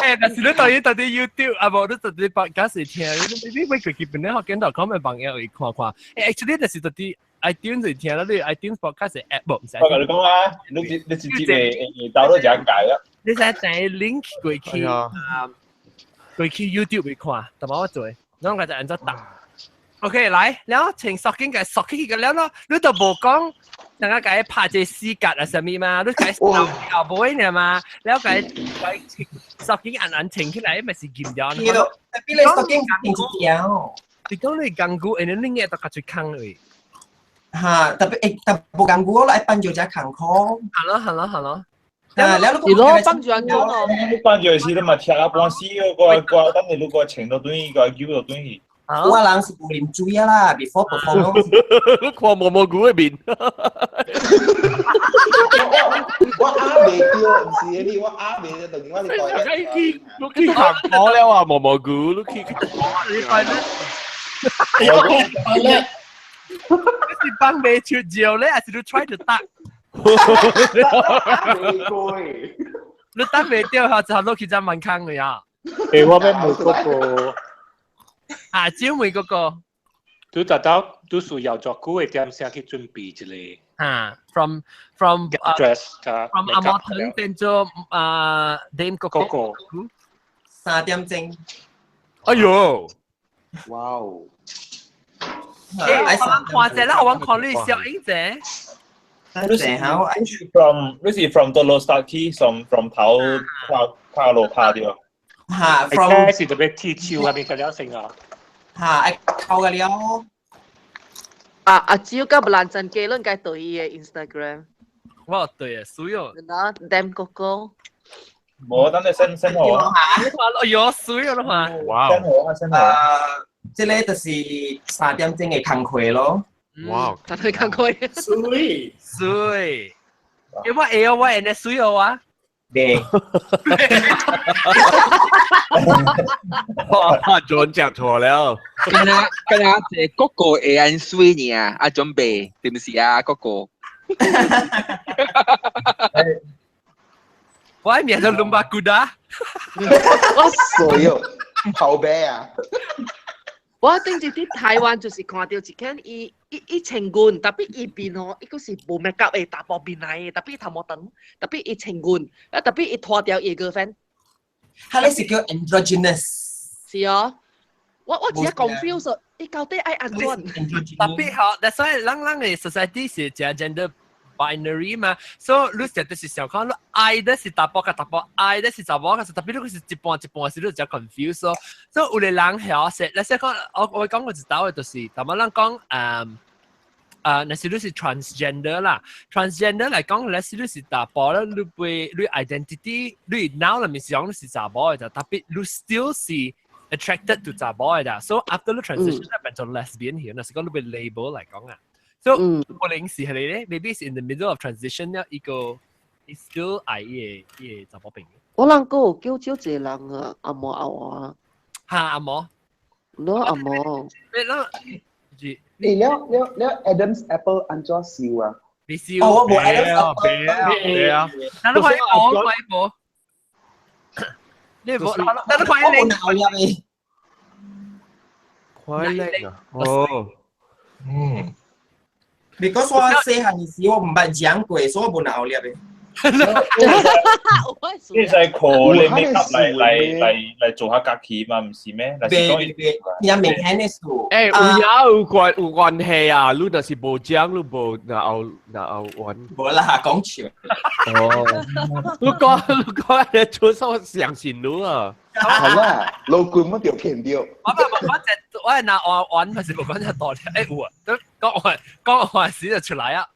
欸，但是你當然到底 YouTube 啊，無你到底podcast 是聽，你你會過去本來學見到講嘅朋友會看看。欸，actually 就是到底 iTunes 是聽啦，你 iTunes podcast 是 app 無毋使。我同你講啊，你直接會 download 就解啦。你使訂 link 過去啊，過去 YouTube 會看，但冇我做，啷個就按怎打？OK，來，了請索緊個索起個了咯，你都無講，人家共拍這死格啊啥物嘛，你共後尾爾嘛，了共索緊按按穿起來，咪是嚴掉。對，特別你索緊穿一條。你講你鋼骨，因為你眼都較出空去。嚇，特別欸，特無鋼骨，我來幫助只空空。好咯，好咯，好咯。啊，了你攞幫助人咯。你幫助時你嘛聽啊半死，個個等你如果穿到轉去，個揪到轉去。我人是無啉水啊啦，before performance。你看毛毛菇的面。我鴨未對，毋是你，我鴨未對，我你去你去行過了啊，毛毛菇，你去。你快啲。你是幫未出招咧，還是你 try to 打？你打未掉，下就落去隻門坑嘅呀。欸，我欲問嗰個。啊，只問嗰個。都達到都需要做久的點聲去準備一個。啊，from dress from 阿毛藤變做啊 Dame Coco。 3點鐘。哎呦！哇哦！欸，我看者啦，我看你小英姐。你是 from 你是 from 倒落 start 起，from 頭跨跨路拍掉。嚇，from 開始特別鐵鍬係咪個了成啊？嚇，愛扣個了。啊啊！只要甲無蘭真記，攏該對伊的 Instagram。我對啊，水哦。嗱，Dame Coco。無，等你 send send 我啊。哎呦，水啊嘛！哇！send 我啊，send 我。啊，這個就是3點鐘的工課咯。哇！三點工課。水水。欸，我會哦，我會呢水哦啊。對。哇！準講錯了。敢若敢若這個個會按水爾，啊準備對毋是啊？個個。我名叫龍巴古達。我水哦，頭白啊！我頂次佇台灣就是看到一間伊伊伊穿軍，特別伊面吼，伊閣是無 make up 的，查埔面來的，特別頭毛長，特別伊穿軍，啊特別伊脫掉伊 girlfriend。佢咧是叫 androgynous。是哦，我只係 confuse，伊到底愛按怎？特別好，但所以咱咱的 society 是誠 gender binary 嘛，所以你實就是想講，你愛的是查埔佮查埔，愛的是查某，可是特別你是一半一半時，你就 confuse 咯。所以有的人曉說，你說講，我講過一道的就是，淡薄咱講，若是你是 transgender 啦，transgender 來講，若是你是查埔咧，你被你 identity，你腦裏面是講你是查某的，特別你 still 是 attracted to 查某的，所以 after 你 transition 變做 lesbian 去，若是講你被 label 來講啊。So 可能是係你咧，maybe is in the middle of transition 咧，一個 is still 愛伊个伊个查某病。我人閣有叫少一個人啊，阿毛阿娃。哈阿毛。喏阿毛。你啷？欸，了了了，Adam's Apple 按怎燒啊？你燒？哦，我無 Adam's Apple。對啊。那你快播，快播。你播，那你快我無腦粒的。快樂啊！哦，嗯。 Because 我細漢時我毋捌講過，所以我無腦粒的。你使靠你 make up 來來來來做下家己嘛，毋是咩？別別，有明顯的數。欸，有影有關有關係啊！你若是無講，你無若後若後玩。無啦，講笑。哦，你講你講，你做啥我相信你啊？好啦，老官乜條騙掉。我我只我係拿玩玩，還是無講只大咧？欸有啊，都講完講完時就出來啊。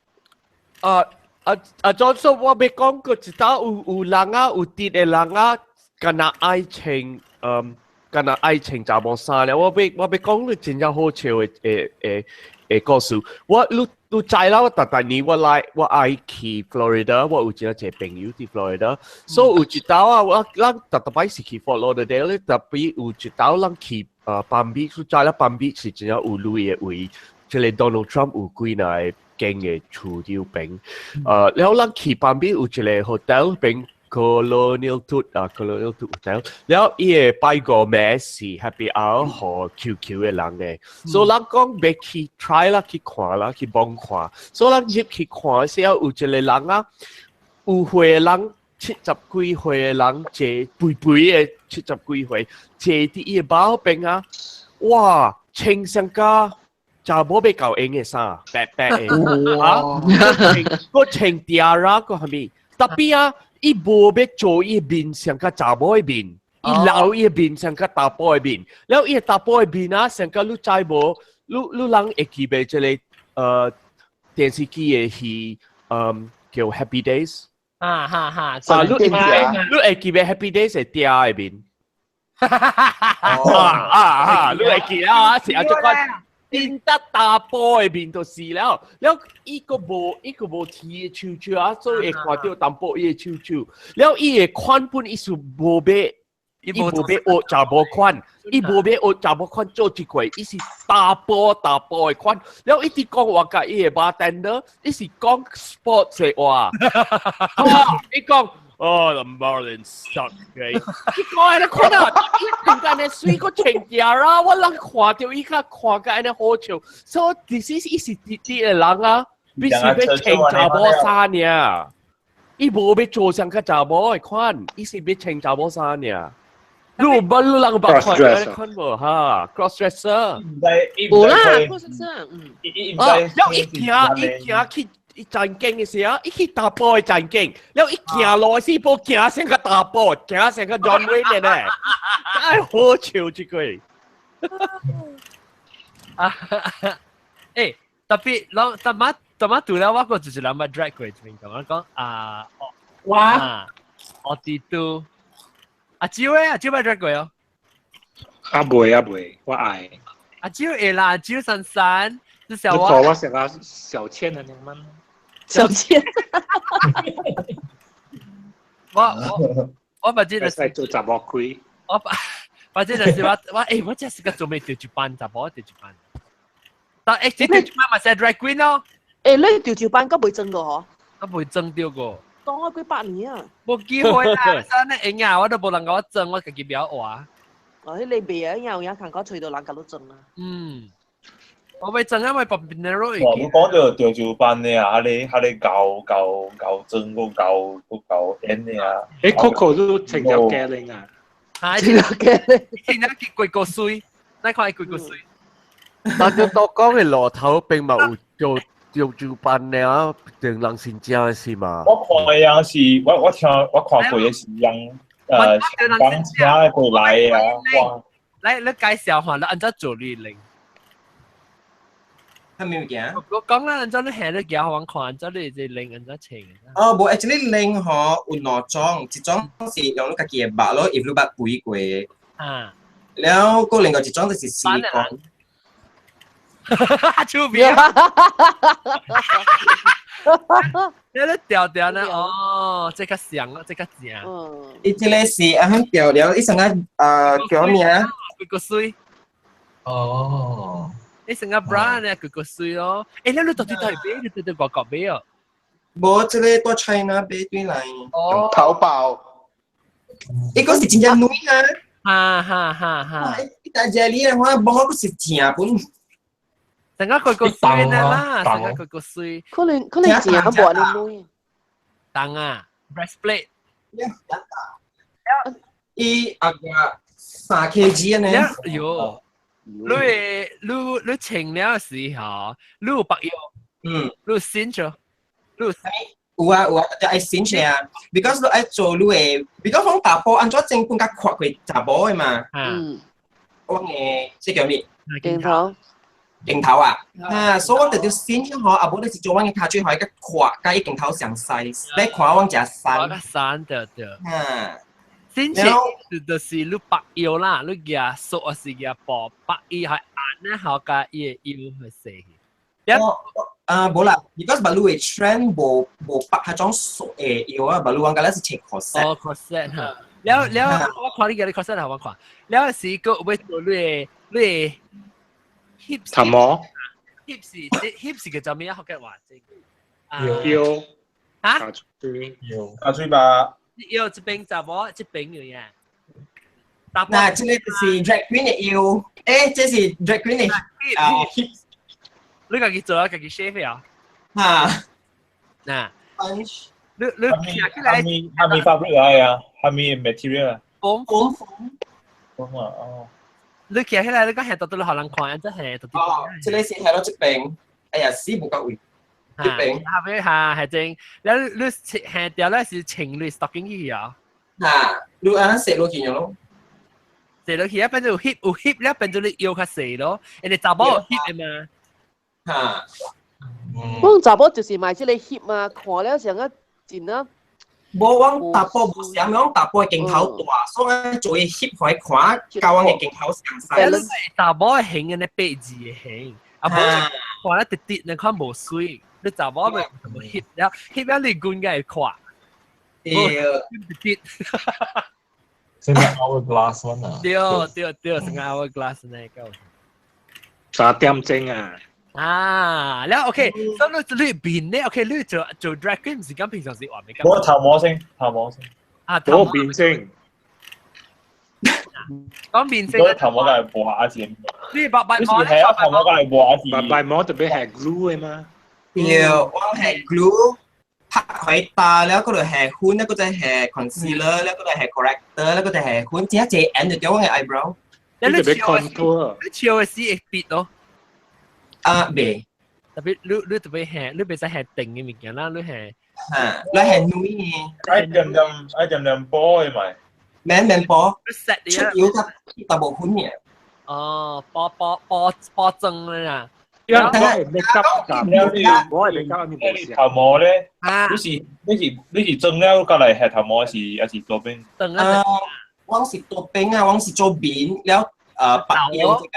啊啊啊！總說我欲講過一道有有人啊，有佇的人啊，敢若愛穿，嗯，敢若愛穿查某衫咧。我欲講你真正好笑的的的的故事。我你你知啦，我逐逐年我來我愛去 Florida，我有真濟朋友佇 Florida，所以有一道啊，我咱逐逐擺是去 Fort Lauderdale 咧，特別有一道咱去Palm Beach，你知啦，Palm Beach 是真正有鐳的位，這個 Donald Trump 有幾若個間的厝佇邊，了咱去 Palm Beach 有一個 hotel 邊。Colonial Tut 啊，Colonial Tut Hotel，了伊個拜個名是 Happy Hour 和 QQ 嘅人嘅，所以人講欲去 try 啦，去看啦，去幫看，所以人入去看時候有一個人啊，有歲嘅人70幾歲嘅人坐肥肥嘅70幾歲坐佇伊個包邊啊，哇，穿上甲查某欲夠用嘅衫，白白嘅，啊，閣穿 tiara 閣啥物，tapi 啊，伊無欲做伊面像較查某嘅面，伊留伊面像較查埔嘅面，了伊查埔嘅面啊，像甲你知無？你人會記袂這個電視機嘅戲，叫 Happy Days。啊哈哈！啊，你會記袂 Happy Days 係嗲嘅面？啊啊啊！你會記啊？是啊，這個變得查埔嘅面就是了，了伊閣無伊閣無提伊手手啊，所以會看著淡薄伊的手手。了伊的款本伊是無欲，伊無欲學查某款，伊無欲學查某款做這個，伊是查埔查埔的款。了伊直講話共伊的 bartender，伊是講 sports 的話。伊講。哦，the Marlins suck，伊講按呢款啊，伊突然間水閣穿件啊，我人看著伊較看甲按呢好笑，所以其實伊是直直的人啊，必須欲穿查某衫爾，伊無欲做像較查某的款，伊是欲穿查某衫爾。你有捌你人捌看按呢款無哈？Cross dresser，無啦，cross dresser，嗯。啊，了伊行伊行去。伊前景嘅時候，伊去查埔嘅前景，了伊行路的時無行成個查埔，行成個 John Wayne 咧，真好笑這個。啊，欸，tapi 攏逐擺逐擺除了我閣就是人捌 drag 過，這邊講我講啊，我我弟都阿蕉咧，阿蕉捌 drag 過哦。啊袂啊袂，我愛。阿蕉會啦，阿蕉珊珊，這小我。我成個小倩的你們。小倩。我我把這個是做查某開。我把把這就是我我欸，我這是個做咩調一班查某調一班。但欸，這調一班嘛是 drag queen 咯。欸，你調一班閣袂裝過嗬？我袂裝著過。當我幾百年啊！無機會啦，真係會啊，我都無人共我裝，我家己袂曉畫。哦，彼個袂啊，有影看講揣著人共你裝啊。嗯。我欲裝啊，咪旁邊的咯。哇！你講著潮州班的啊，彼个厚厚厚裝閣厚閣厚演的啊。欸，Coco 都穿條假領啊！啊，穿條假領，穿條幾個水，你看伊幾個水。但係都講嘅路頭並冇有做潮州班的啊，定人先正的是嘛？我看的樣是，我聽我看過的是人香港請過來的啊。哇！來，你介紹下，你按怎做你領？啥物物件？我講啦，按怎你行你行予阮看，按怎你這領按怎穿？哦，無，actually 領吼有兩種，一種是用你家己的肉咯，if 你捌肥過。啊。了，閣另外一種就是 silicone。出名。你咧調調呢？哦，這較像啊，這較正。伊這個是按怎調了，伊上個叫咩啊？幾個水。哦。你成個 bra 呢，幾個水咯？欸，你到底佗買？你佇佗外國買哦？無，這個佇 China 買轉來。哦。淘寶。伊個是真正軟啊！哈哈哈哈！伊大隻你的話，無我是正本。成個幾個水呢啦，成個幾個水。可能正無按呢軟。重啊，breastplate。伊啊個3 kg 呢？喲，你會你你穿了時候，你有縛腰，你有 cinch，你有有啊有啊，就愛 cinch 啊，because 你愛做你的，because 講查埔按怎整本較闊過查某的嘛。我嘅這叫咩？鏡頭。鏡頭啊，啊，所以我就著 cinch 吼，啊無你是做我嘅跤腿較闊，佮伊鏡頭上 size，你看我誠瘦。較瘦對對。啊。先前就是你縛腰啦，你舉索還是舉布縛腰係按咧，好佮伊的腰去細。啊，無啦，because 別路的 trend 無無縛彼種索的腰啊，別路阮敢若是穿 corset。哦，corset 哈。了了，我看你舉你 corset 我看。了是閣欲做你的你的 hips。頭毛。 hips hips 叫做咩啊？福建話？腰。嚇？腰。阿水吧。腰這邊查某，這邊有呀。嗱，這個就是 drag queen 的腰，誒，這是 drag queen 的啊 hip。你家己做啊，家己 shave 啊？嚇。嗱。你徛起來。蝦米 fabric 來啊？蝦米 material 啊？縫縫縫啊！哦。你徛起來，你講係到到你予人看，真係到底。哦，這個是係咯，這邊，哎呀，死無夠位。這邊。下邊下係正，你下掉咧是情侶 stocking 去啊？嚇，你按呢卸落去咯。卸落去啊，變做有 hip 有 hip 咧，變做你腰較細咯，人哋查某有 hip 的嘛。嚇。阮查某就是買這個 hip 嘛，看了像個真啊。無，阮查埔無啥，阮查埔的鏡頭大，所以做伊翕予伊看，佮阮的鏡頭相似。查某的型按呢八字的型，啊無看了直直，你看無媠。你查某咪無翕了，翕了你滾個會看。對。直直。是咪 hourglass one 啊？對對對，成個 hourglass 呢個。 3點鐘啊！啊，了 OK，所以你面咧 OK，你做做 drag queen 唔是講平常時話未講。我頭毛先，頭毛先。啊，我面先。講面先。我頭毛梗係磨下先。你白白毛你是係啊，頭毛梗係磨下先。白白毛特別係 glue 的嘛。對，我係 glue 拍開打了，嗰度係粉，嗰個係 concealer，嗰個係 corrector，嗰個係粉，只一隻眼就掉我嘅 eyebrow。你特別 contour。你笑嘅時會變咯。啊，未。特別你特別係你袂使係定嘅物件啦，你係。嚇，你係軟嘅。愛點點愛點點補的咪。免免補。出油較大部分嘅。哦，補補補補妝啦。我係 make up 我係 make up 你冇頭毛咧？你是妝了過來係頭毛，還是多邊？啊，我是多邊啊，我是做面了，白腰這個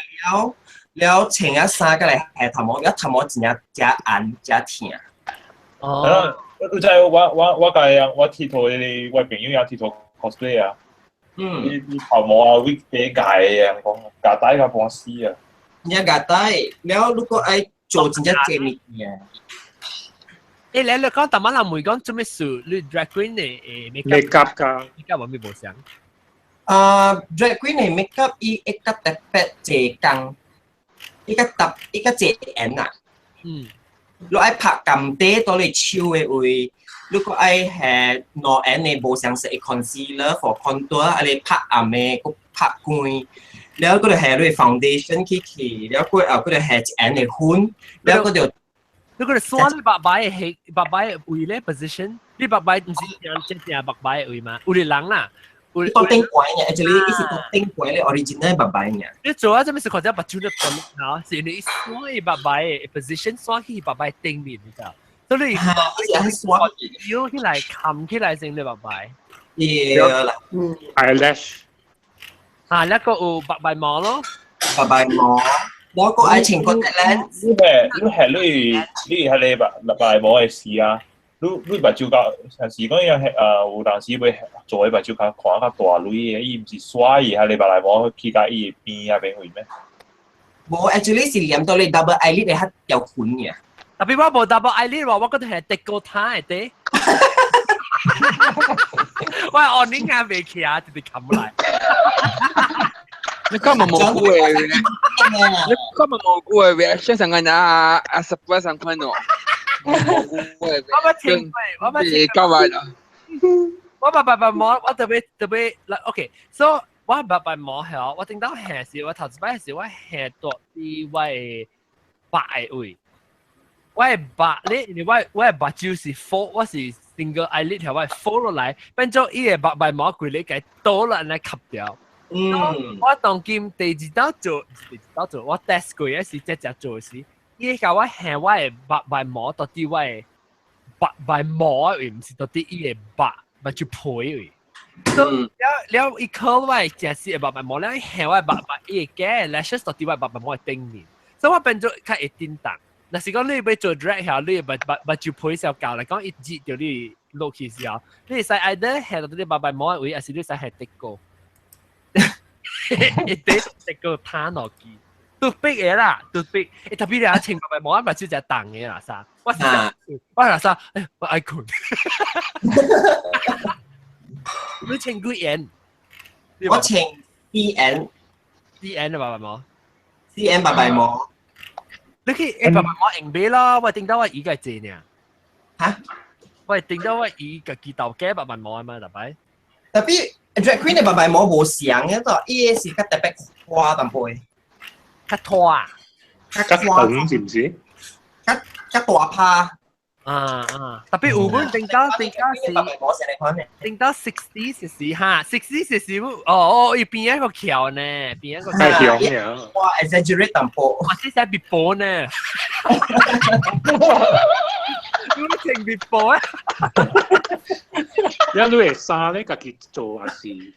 了，了穿啊衫過來係頭毛，了頭毛真正真紅真疼。哦。你知我家人我佚佗迄個我朋友也佚佗 cosplay 啊。嗯。你頭毛啊，會俾界啊，講夾帶較半死啊。你夾帶，了如果愛做真正濟物件。欸，你講逐擺人問講做咩事？你 drag queen 的誒 make up 㗎，make up 有咩無相？啊，drag queen 的 make up 伊會較特別濟工，伊較特伊較濟顏啊。你愛拍甘底到你手的位，如果愛係兩顏的無相色的 concealer for contour，啊你拍暗的，閣拍光。了閣就下你 foundation 去去，了過後閣就下一顏的粉，了閣就。你閣就刷你目白的形，目白的位咧 position，你目白毋是正正正目白的位嗎？有的人啦，有到頂懸嘅，actually 伊是到頂懸咧 original 目白嘅。你做啊，這物是看這目睭咧分啊，是因為刷伊目白的 position 刷去目白頂面，你知道？所以你是刷腰起來冚起來成你目白。對啦，eyelash。啊，那個有白白毛咯，白白毛，我個愛情個咧，你係你係白白毛的事啊？你目睭較，像是講伊係有當時欲做的目睭較看較大蕊的，伊毋是刷伊彼個目內毛去共伊的邊啊邊位咩？無，actually 是黏到你 double eyelid 會較條粉嘅。特別我無 double eyelid 喎，我覺得係滴過湯的啲。我按你眼未起啊，直直冚來。你看嘛蘑菇的，你看嘛蘑菇的 reaction 上個啊啊 surprise 上看哦。蘑菇的，我捌聽過，我捌聽過。完啦。我捌白白毛，我特別特別，OK，so 我白白毛係我頂到下時，我頭一擺時我下到啲我的白位，我的白咧，因為我的目睭是 fold，我是 single eyelid 條，我 fold 落來，變做伊個目白毛規個共倒落來吸掉。我當今第二道做，第二道做，我 test 過的時，這隻做時，伊共我下我的目白毛到底我的目白毛的位，毋是到底伊的目目睭皮位。所以了了，伊 curl 我的正式的目白毛，了伊下我的目白，伊會加 lashes 到底我的目白毛的頂面，所以我變做較會叮當。若是講你欲做 drag 下，你目目目睭皮時候教來講，伊擠著你落去時候，你會使 either 下到你目白毛的位，還是你使下滴過。一滴滴個攤落去，都逼的啦，都逼。欸，特別你啊，穿目白毛，目睭就重的啦，啥？我是我啦啥？欸，我愛睏。你穿幾 N？我穿 C N。 C N 啊，白白毛。 C N 白白毛。你去白白毛用買啦，我頂到我依個濟呢。嚇？我頂到我伊家己頭家白白毛啊嘛，特別。 Tapi drag queen 的白白毛無相嘅，就伊個是較特別花淡薄。較拖啊？較較長是毋是？較較大趴。啊啊！特別有本頂到是頂到 60 時哈，60 時哦哦，伊邊一個橋呢，邊一個太強了。哇，exaggerate 淡薄。哇，這是別波呢。你穿別波啊？一你會衫咧，家己做還是？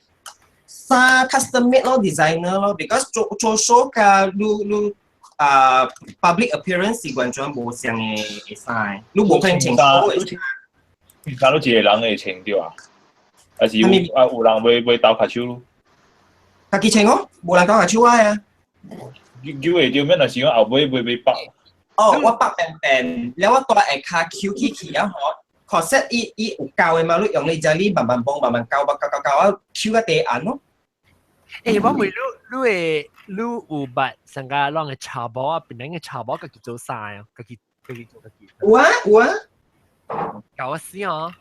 衫 custom made 咯，designer 咯，because 做做 show 甲你你啊 public appearance 是完全無相嘅衫，你無可能穿 show 嘅。衫都一個人會穿對啊？還是有啊有人會會鬥跤手？家己穿哦，無人鬥跤手啊。叫會對面，若是講後尾會會綁。哦，我綁便便，了我蹛下跤翹起去啊吼，corset 伊伊有膠的嘛，你用你只你慢慢綁，慢慢膠，膠膠膠啊，翹個地按咯。欸，我問你，你會你有捌上個攏個查某啊，檳城个查某家己做衫啊，家己家己做家己。有啊有啊。搞我死哦！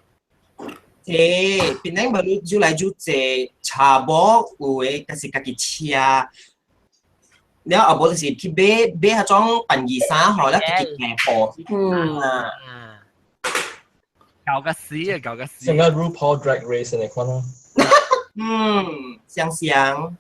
欸，檳城無你愈來愈濟查某有的，就是家己車。了後無就是去買買彼種笨衣衫吼，了家己訂貨。嗯。搞個死啊！搞個死！像個 RuPaul Drag Race 那款咯。嗯，相像。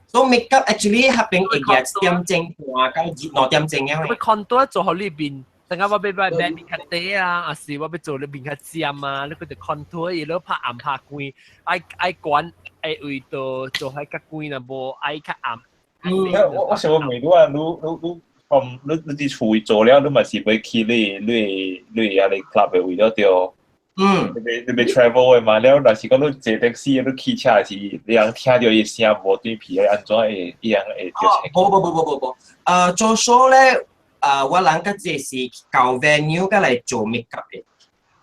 所以 makeup actually 合邊會日點鐘半到2點鐘樣。我 contour 做好呢邊，等下我欲欲面較短啊，還是我欲做你面較尖啊？你佢就 contour 伊，你拍暗拍光，愛愛管愛位到做喺較光啦，無愛較暗。我我想問你啊，你你你從你你佇厝做了，你嘛是欲去你你你遐個 club 的位了對？嗯，你欲你欲 travel 的嘛？了，若是講你坐 taxi，你騎車時，你人聽著伊聲無對皮，按怎會伊人會著哦，無無無無無無，做 show 咧，我人較濟是到 venue 佮來做 makeup 的。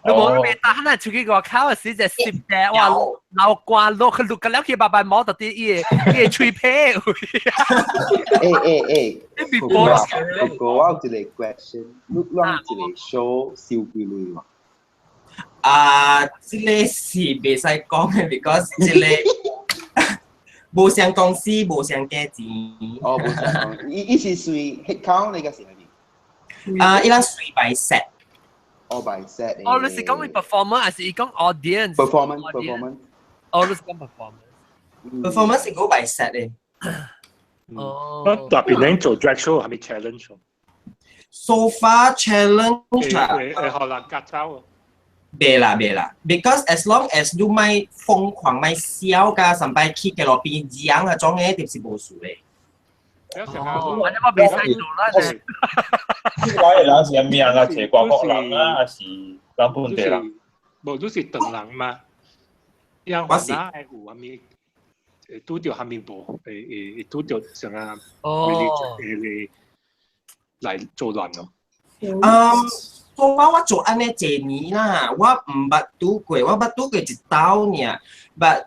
你無你袂當，咱出去外口的時就攝的，哇，流汗落去落個了去白白毛到底伊個伊個喙皮。欸欸欸，你哥哥，我有一個 question，你攏一個 show 收幾鐳無？啊，這個是袂使講的，because 這個無相公司，無相價錢。哦，無相公，伊伊是隨 head count 你個是咪？啊，伊人隨 by set。哦，by set。哦，你是講你 performer 還是伊講 audience？ Performance，performance。哦，你是講 performance。 Performance 是 go by set 的。哦。特別你做 drag show 係咪 challenge？ So far challenge 啊。會會予人趕走。袂啦袂啦，because as long as 你莫瘋狂莫痟甲上擺去街路邊揚啊種的，就是無事的。哦，我袂使做啦。我的人是啥物人啊？是外國人啊，還是咱本地人？無，你是唐人嘛？樣我哪會有啥物？會拄著啥物無？會會會拄著啥啊？哦，會來做亂咯。嗯，so far 我做按呢濟年啦，我毋捌拄過，我捌拄過一道爾。But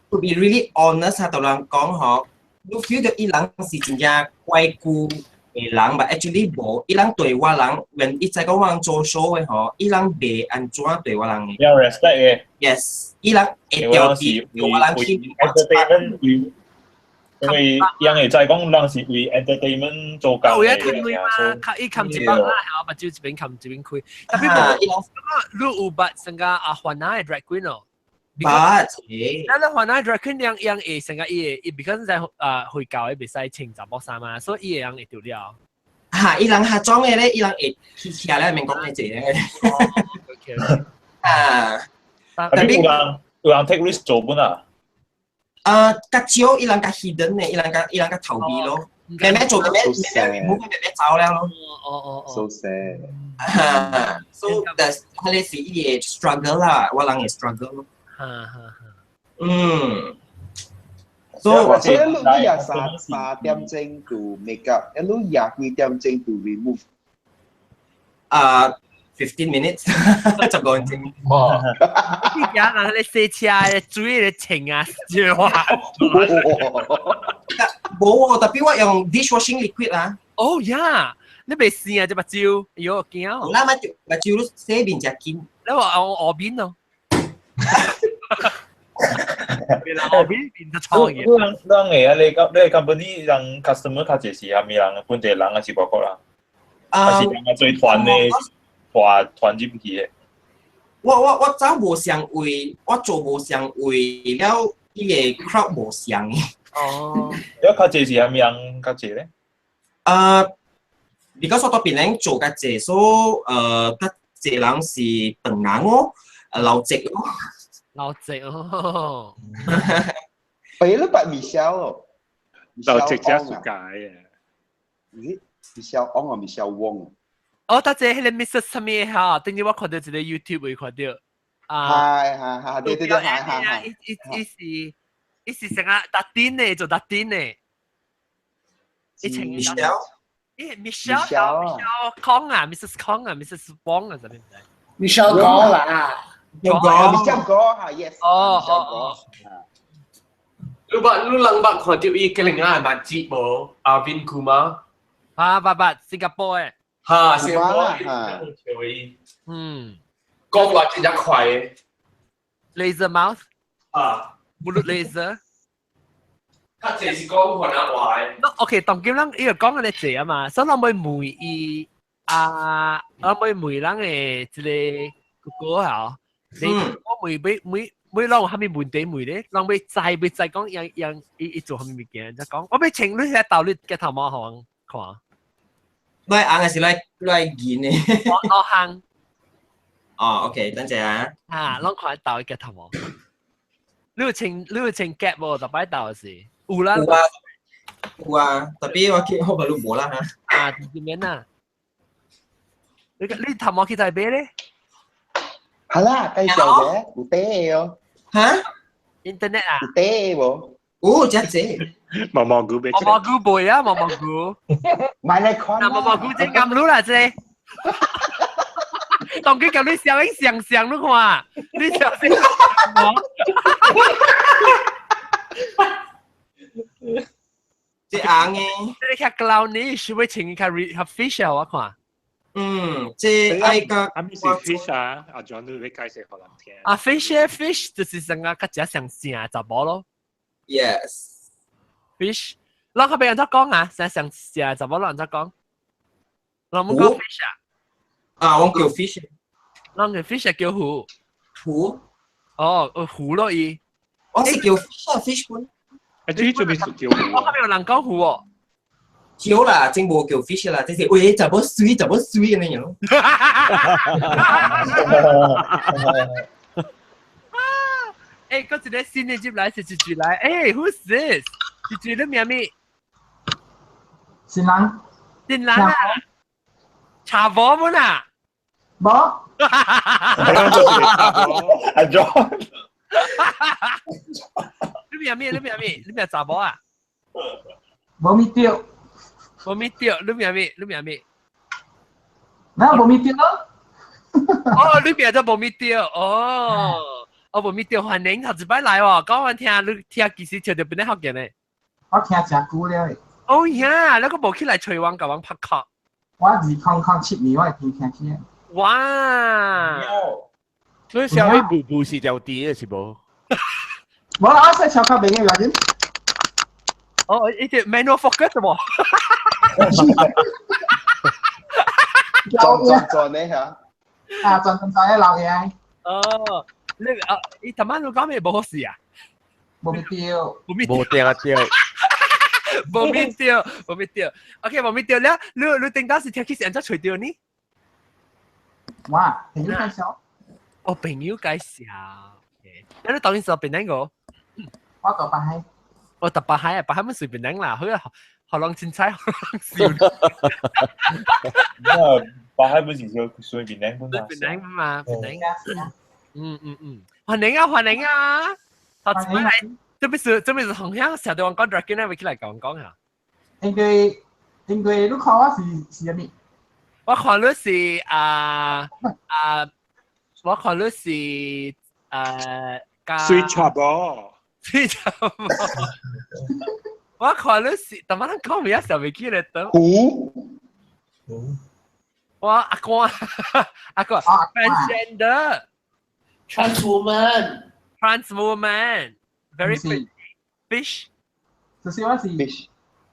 to be really honest 啊，同人講吼，你 feel 到伊人是真正乖久的人，but actually 無，伊人對我人，when 伊知講我人做 show 的吼，伊人袂按怎對我人的。要 respect 的。 Yes，伊人會調啲我人去 entertainment 為，因為人會知講人是為 entertainment 做工有影趁鐳嘛，伊冚一百啦，後目睭一邊冚一邊開。特別無，你有捌成個阿番仔的 drag queen 哦？捌。咱咧番仔 drag queen 樣樣會成個伊會，伊 because 在啊回教的袂使穿查某衫嘛，所以伊會人會著了。哈，伊人下裝的咧，伊人會起起來免講咩濟咧。 OK。啊，特別有人有人 take risk 做本啊？啊，較少伊人較 hidden 的，伊人較伊人較逃避咯。慢慢做，慢慢慢慢慢慢走了咯。哦哦哦。 So sad。啊，so that's 彼个是伊的 struggle 啦，我人的 struggle 咯。哈哈哈。嗯。所以所以你你也三三點鐘 to make up，一路廿幾點鐘 to remove。啊， 15 minutes，15個鐘。哇！你而家人你洗車水咧清啊，哇！冇喎，特別我用 dishwashing liquid 啊。哦呀，你未試啊？隻目睭，哎喲驚！啦，目目睭都洗面真緊。你話我外邊咯？外邊變就創業。人人會啊，你個你 company 人 customer 較濟是啥物人？本地人還是外國人？還是人啊做團的團團入去的？我走無相位，我做無相位了，伊個 crowd 無相嘅。哦。你較濟是啥物人較濟咧？啊，because 我到檳城做較濟，所以較濟人是唐人哦，老籍哦。老籍哦。俾你捌 Michelle 哦。老籍才是解嘅。咦？Michelle Ong 啊，Michelle Wong。哦，多謝迄個 Mrs 啥物哈，頂日我看到一個 YouTube 會看到。啊，係係係，對對對，係係係。伊伊伊是伊是成個特丁的，做特丁的。伊穿 Michelle。咦，Michelle Michelle Kong 啊，Mrs Kong 啊，Mrs Wong 啊，啥物唔知？Michelle 哥啦。 Michelle 哥嚇，yes。哦哦哦。你捌你人捌看到伊個另外蠻節無？阿 Vin Kumar。啊，捌捌，新加坡的。哈，新加坡。講話真正快的。 Laser mouth。啊。 Mulut laser。較濟是講雲南話的。那 OK，當今咱伊個講嘅濟啊嘛，所以咱要問伊啊，咱要問咱的這個哥哥啊，你我問要每每攏有啥物問題問咧？咱要知要知講樣樣伊伊做啥物物件，就講我欲穿你遐道理鏡頭毛予阮看。來紅還是來來銀的？我我紅。哦，OK，等陣啊。啊，攏看到鏡頭毛。你有穿夾無？逐擺鬥時有啦。有啊，有啊，特別我見我咪都無啦嚇。啊，點樣啊？你頭毛去台北咧？係啦，介紹嘅，有底哦。嚇？Internet 啊？有底無？有，真濟。毛毛菇俾毛毛菇背啊，毛毛菇。買來看。嗱，毛毛菇真咁擼啦，這。當佢咁你小英想想你看，你小心我。這紅的，這個較 clownish，會穿較較 fish 啊，我看。嗯，這愛個。啊，咪是 fish 啊，阿 John 你會解釋予人聽。啊，fish fish 就是成個較食上正查某咯。 Yes。 Fish，咱較欲按怎講啊？成上正查某，咱按怎講？咱們講 fish 啊？啊，我叫 fish。咱個 fish 叫魚。魚。哦，魚咯伊。我是叫 fish 啊，fish 本。啊，這做咩是叫魚？我較欲有人講魚哦。叫啦，真無叫 fish 啦，這是喂，查某媠，查某媠按呢樣。欸，閣一個新的入來是一句來，欸，Who's this？一句你名咩？新人。新人啊？查某們啊？無。阿 John。你名咩？你名咩？你名查某啊？無咪對。無咪對，你名咩？你名咩？哪無咪對咯？哦，你名就無咪對，哦。哦，無咪對，歡迎頭一擺來哦，講完聽你聽幾時聽著邊咧福建的？我聽誠久了。哦呀，你閣無起來揣阮共阮拍卡？我2007年我已經聽起。哇！所以小妹布布是條甜的是無？無啦，我說超較袂嘅原因。哦，伊隻 manual focus 無？轉轉轉呢嚇？啊，轉轉轉嘅老嘢。哦。你啊，伊頭晚你講咩無好事啊？無咪對，無咪無對啊對，無咪對，無咪對。OK，無咪對了，你頂當時聽起是按怎揣著呢？哇，朋友介紹。哦，朋友介紹。那你當時檳城個？我佇北海。我佇北海啊，北海毋是檳城啦，好啊，予人凊彩，予人笑。那北海不是說屬於檳城嘛？檳城嘛，檳城。嗯嗯嗯，歡迎啊歡迎啊！頭一擺來，這邊是紅香，成日講講 drag queen 會起來講講下。因為你看我是啥物？我看你是啊啊，我看你是誒水查某，水查某。我看你是，但係咱講咩啊？上未記得等。虎。我阿哥阿哥，transgender。 Trans woman。 Trans woman。Very pretty. Fish。就是我是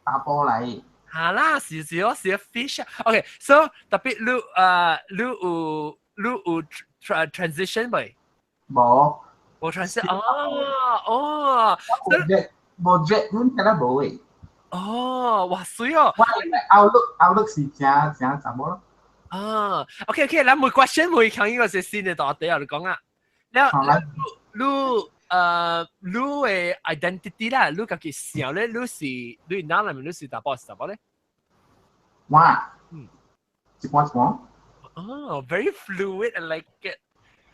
查埔嚟。嚇啦，是是我是 fish。OK，so 特別你你有 transition 未？無。無 transition 哦哦。無 drag 阮敢若無誒。哦，哇水哦！我 outlook 是誠誠查某咯。啊，OK OK，咱每 question 每強呢個是先嘅大題啊，你講啊。了，你你嘅 identity 啦，你家己想咧，你是你哪裡面你是查埔是查某咧？我，一半一半。哦，very fluid, I like it.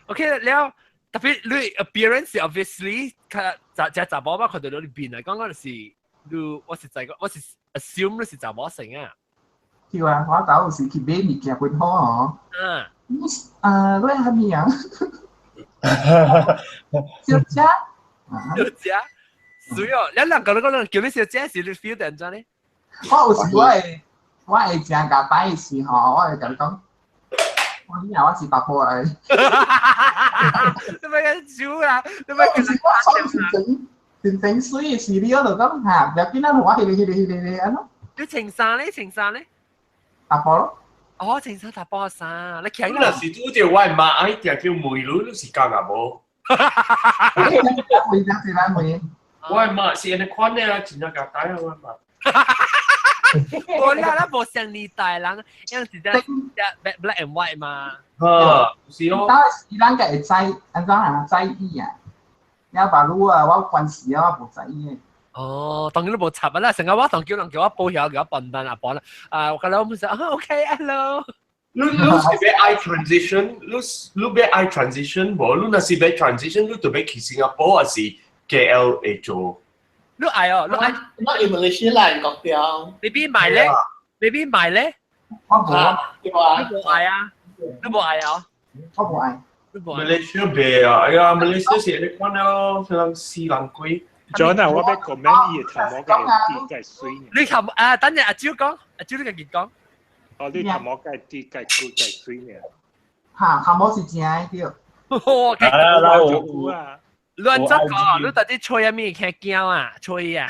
OK，了特別你 appearance obviously 較查只查某嘛，看到你面嚟講，我就是你，我是在個，我是 assume 你是查某性啊。對啊，我頭有時去買物件分好哦。你啊，你係咩啊？小姐。小姐，水哦！你兩個你講叫你小姐時，你 feel 點怎呢？我有時我會誠夾擺的時候，我會共你講，我以後我是查埔來。你咪笑啦！你咪我穿真真真真水的時，你我就講嚇，不要緊啊，我彼個彼個彼個按怎？你穿衫咧？穿衫咧？查埔咯。哦，穿衫查埔衫，你你若是拄著我媽，愛定叫問你，你是講啊無？問啥是咱問？我媽是按呢款的啊，真正簡單啊，我媽。無啦，咱無像年代人，樣是只只 black and white 嘛。啊，是咯。當時咱個會知按怎啊？在意啊？了把路啊，我關係啊，我無在意的。哦，當然都無插啊啦，成日我當叫人叫我報曉，叫我笨蛋啊笨啦。啊，我覺得我唔想啊，OK，hello。你你是欲愛 transition，你你欲愛 transition 無？你若是欲 transition，你就欲去新加坡還是 KL 會做？你愛哦，你愛。我in Malaysia 啦，國掉。你邊買咧？你邊買咧？我無啊，對啊。你無愛啊？你無愛啊？我無愛。 Malaysia 袂啊，哎呀，Malaysia 是按呢款咯，人死人鬼。 John 啊，我欲 comment 伊的頭毛嘅啲嘅水。你頭啊？等陣阿蕉講，阿蕉你家己講。哦，你頭毛嘅啲嘅骨嘅水呢？嚇，頭毛是正的對。哇！啊，啦我啊。你按怎講？你到底吹啥物？聽驚啊？吹啊！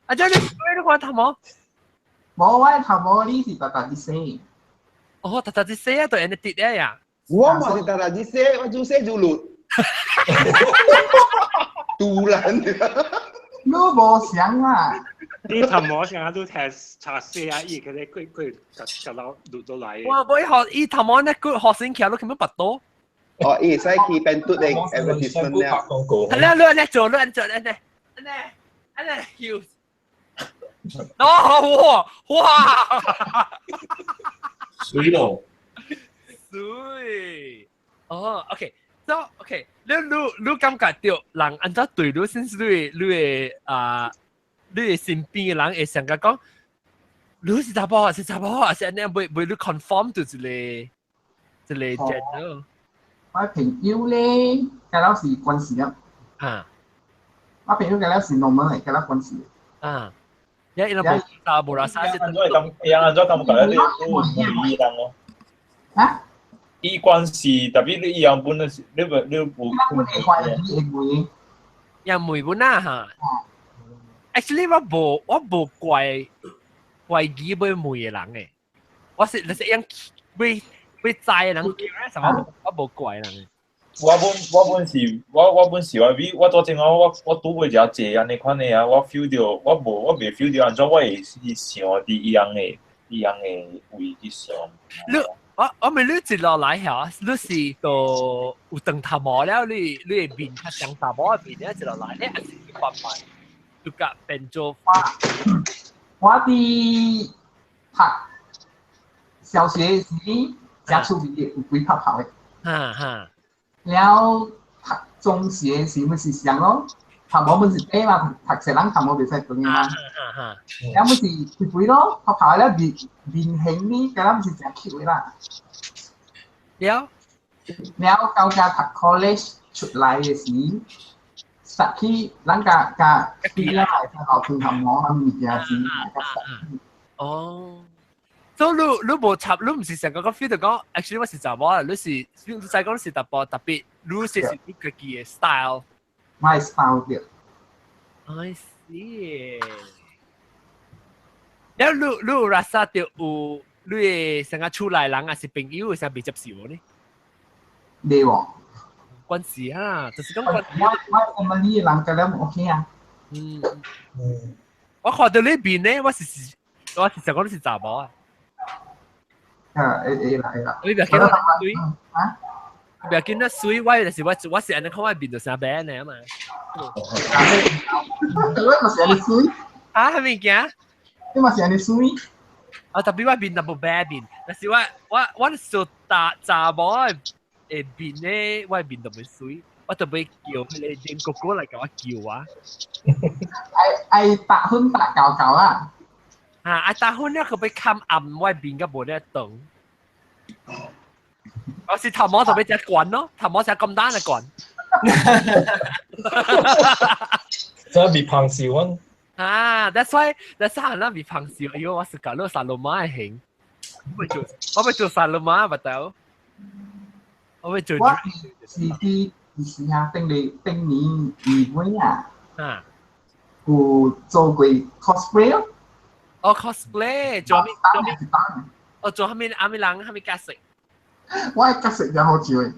阿蕉你吹你看頭毛？無，我的頭毛你是逐逐日洗。哦，逐逐日洗啊，就按呢滴咧呀。我嘛是逐逐日洗，我愈洗愈綠。杜蘭。你無想啊？你頭毛像都聽查洗啊，伊佢咧佢佢夾夾到錄到來。哇！我學伊頭毛呢，佢學生徛都咁樣拔刀。哦，伊會使去變嘟的 advertisement 了。係啦，你按呢做，你按做，按呢，按呢，按呢，要。哦，哇哇！水咯。水。哦，OK。So OK，你你你感覺到人按怎對你，甚至你的啊，你的身邊的人會想講，你是查埔還是查某，還是按呢袂袂你 conform 到一個一個 gender？我朋友咧，敢若是關係啊。我朋友敢若是 normal 的，敢若關係。啊，也伊拉無查無啦，啥是？按怎感，按怎感覺你你有人哦？啊？伊關係特別你伊樣本是，你無你無。本會懷疑會問。也問本啊哈。Actually 我無怪懷疑欲問的人誒，我是就是樣欲欲知的人叫什麼我無怪人。我本我本是我本是我比我做正我我拄過一濟按呢款的啊，我 feel 到我無我袂 feel 到按怎我會去想佇伊樣的伊樣的位去想。你我我問你一落來嚇，你是到有長頭毛了，你你的面較像查某的面了，一落來，你還是去慢慢就甲變做。我佇讀小學時，誠趣味的，有幾拍炮的。哈哈。了讀中學時，咪是啥咯？頭毛本是短嘛，讀冊人頭毛袂使長嘛。了本是肥肥咯，頭頭咧面面型呢，敢若是誠 cute 的啦。了了到家讀 college 出來的時，實去咱共共比了來頭長頭毛啊物件是較實。哦。所以你你無插，你毋是成個個 feel 就講，actually 我是查某啊，你是你使講你是查埔，特別你是是你家己的 style。 My style 對。 I see。了你你有 rasa 著有你的成個厝內人還是朋友會啥袂接受呢？袂喎。關事啊，就是講關。我我 family 人覺得 OK 啊。嗯嗯。我看到你面咧，我是是我是想講你是查某啊。啊，會會啦會啦。你袂見我水啊？袂見得水，我就是我我是按呢看我面就成白呢嘛。我嘛是按呢水。啊，係物件？你嘛是按呢水？啊，特別我面就無白面，但是我我我做查查某的面咧，我面就袂水，我特別叫彼個連哥哥來共我叫我。愛愛打粉打厚厚啊！啊，愛打粉了，佢欲較暗，我面較無咧長。我是頭毛就欲遮懸咯，頭毛才簡單的懸。這比胖少啊！啊，that's why that's why 咱比胖少，因為我是搞到沙龍馬的型，我欲做我欲做沙龍馬不到，我欲做。我是佇時啊，頂年頂年年尾啊，啊，有做過 cosplay 咯。哦，cosplay 做咩做咩？哦，做啥物啥物人啥物角色？我的角色真好笑的。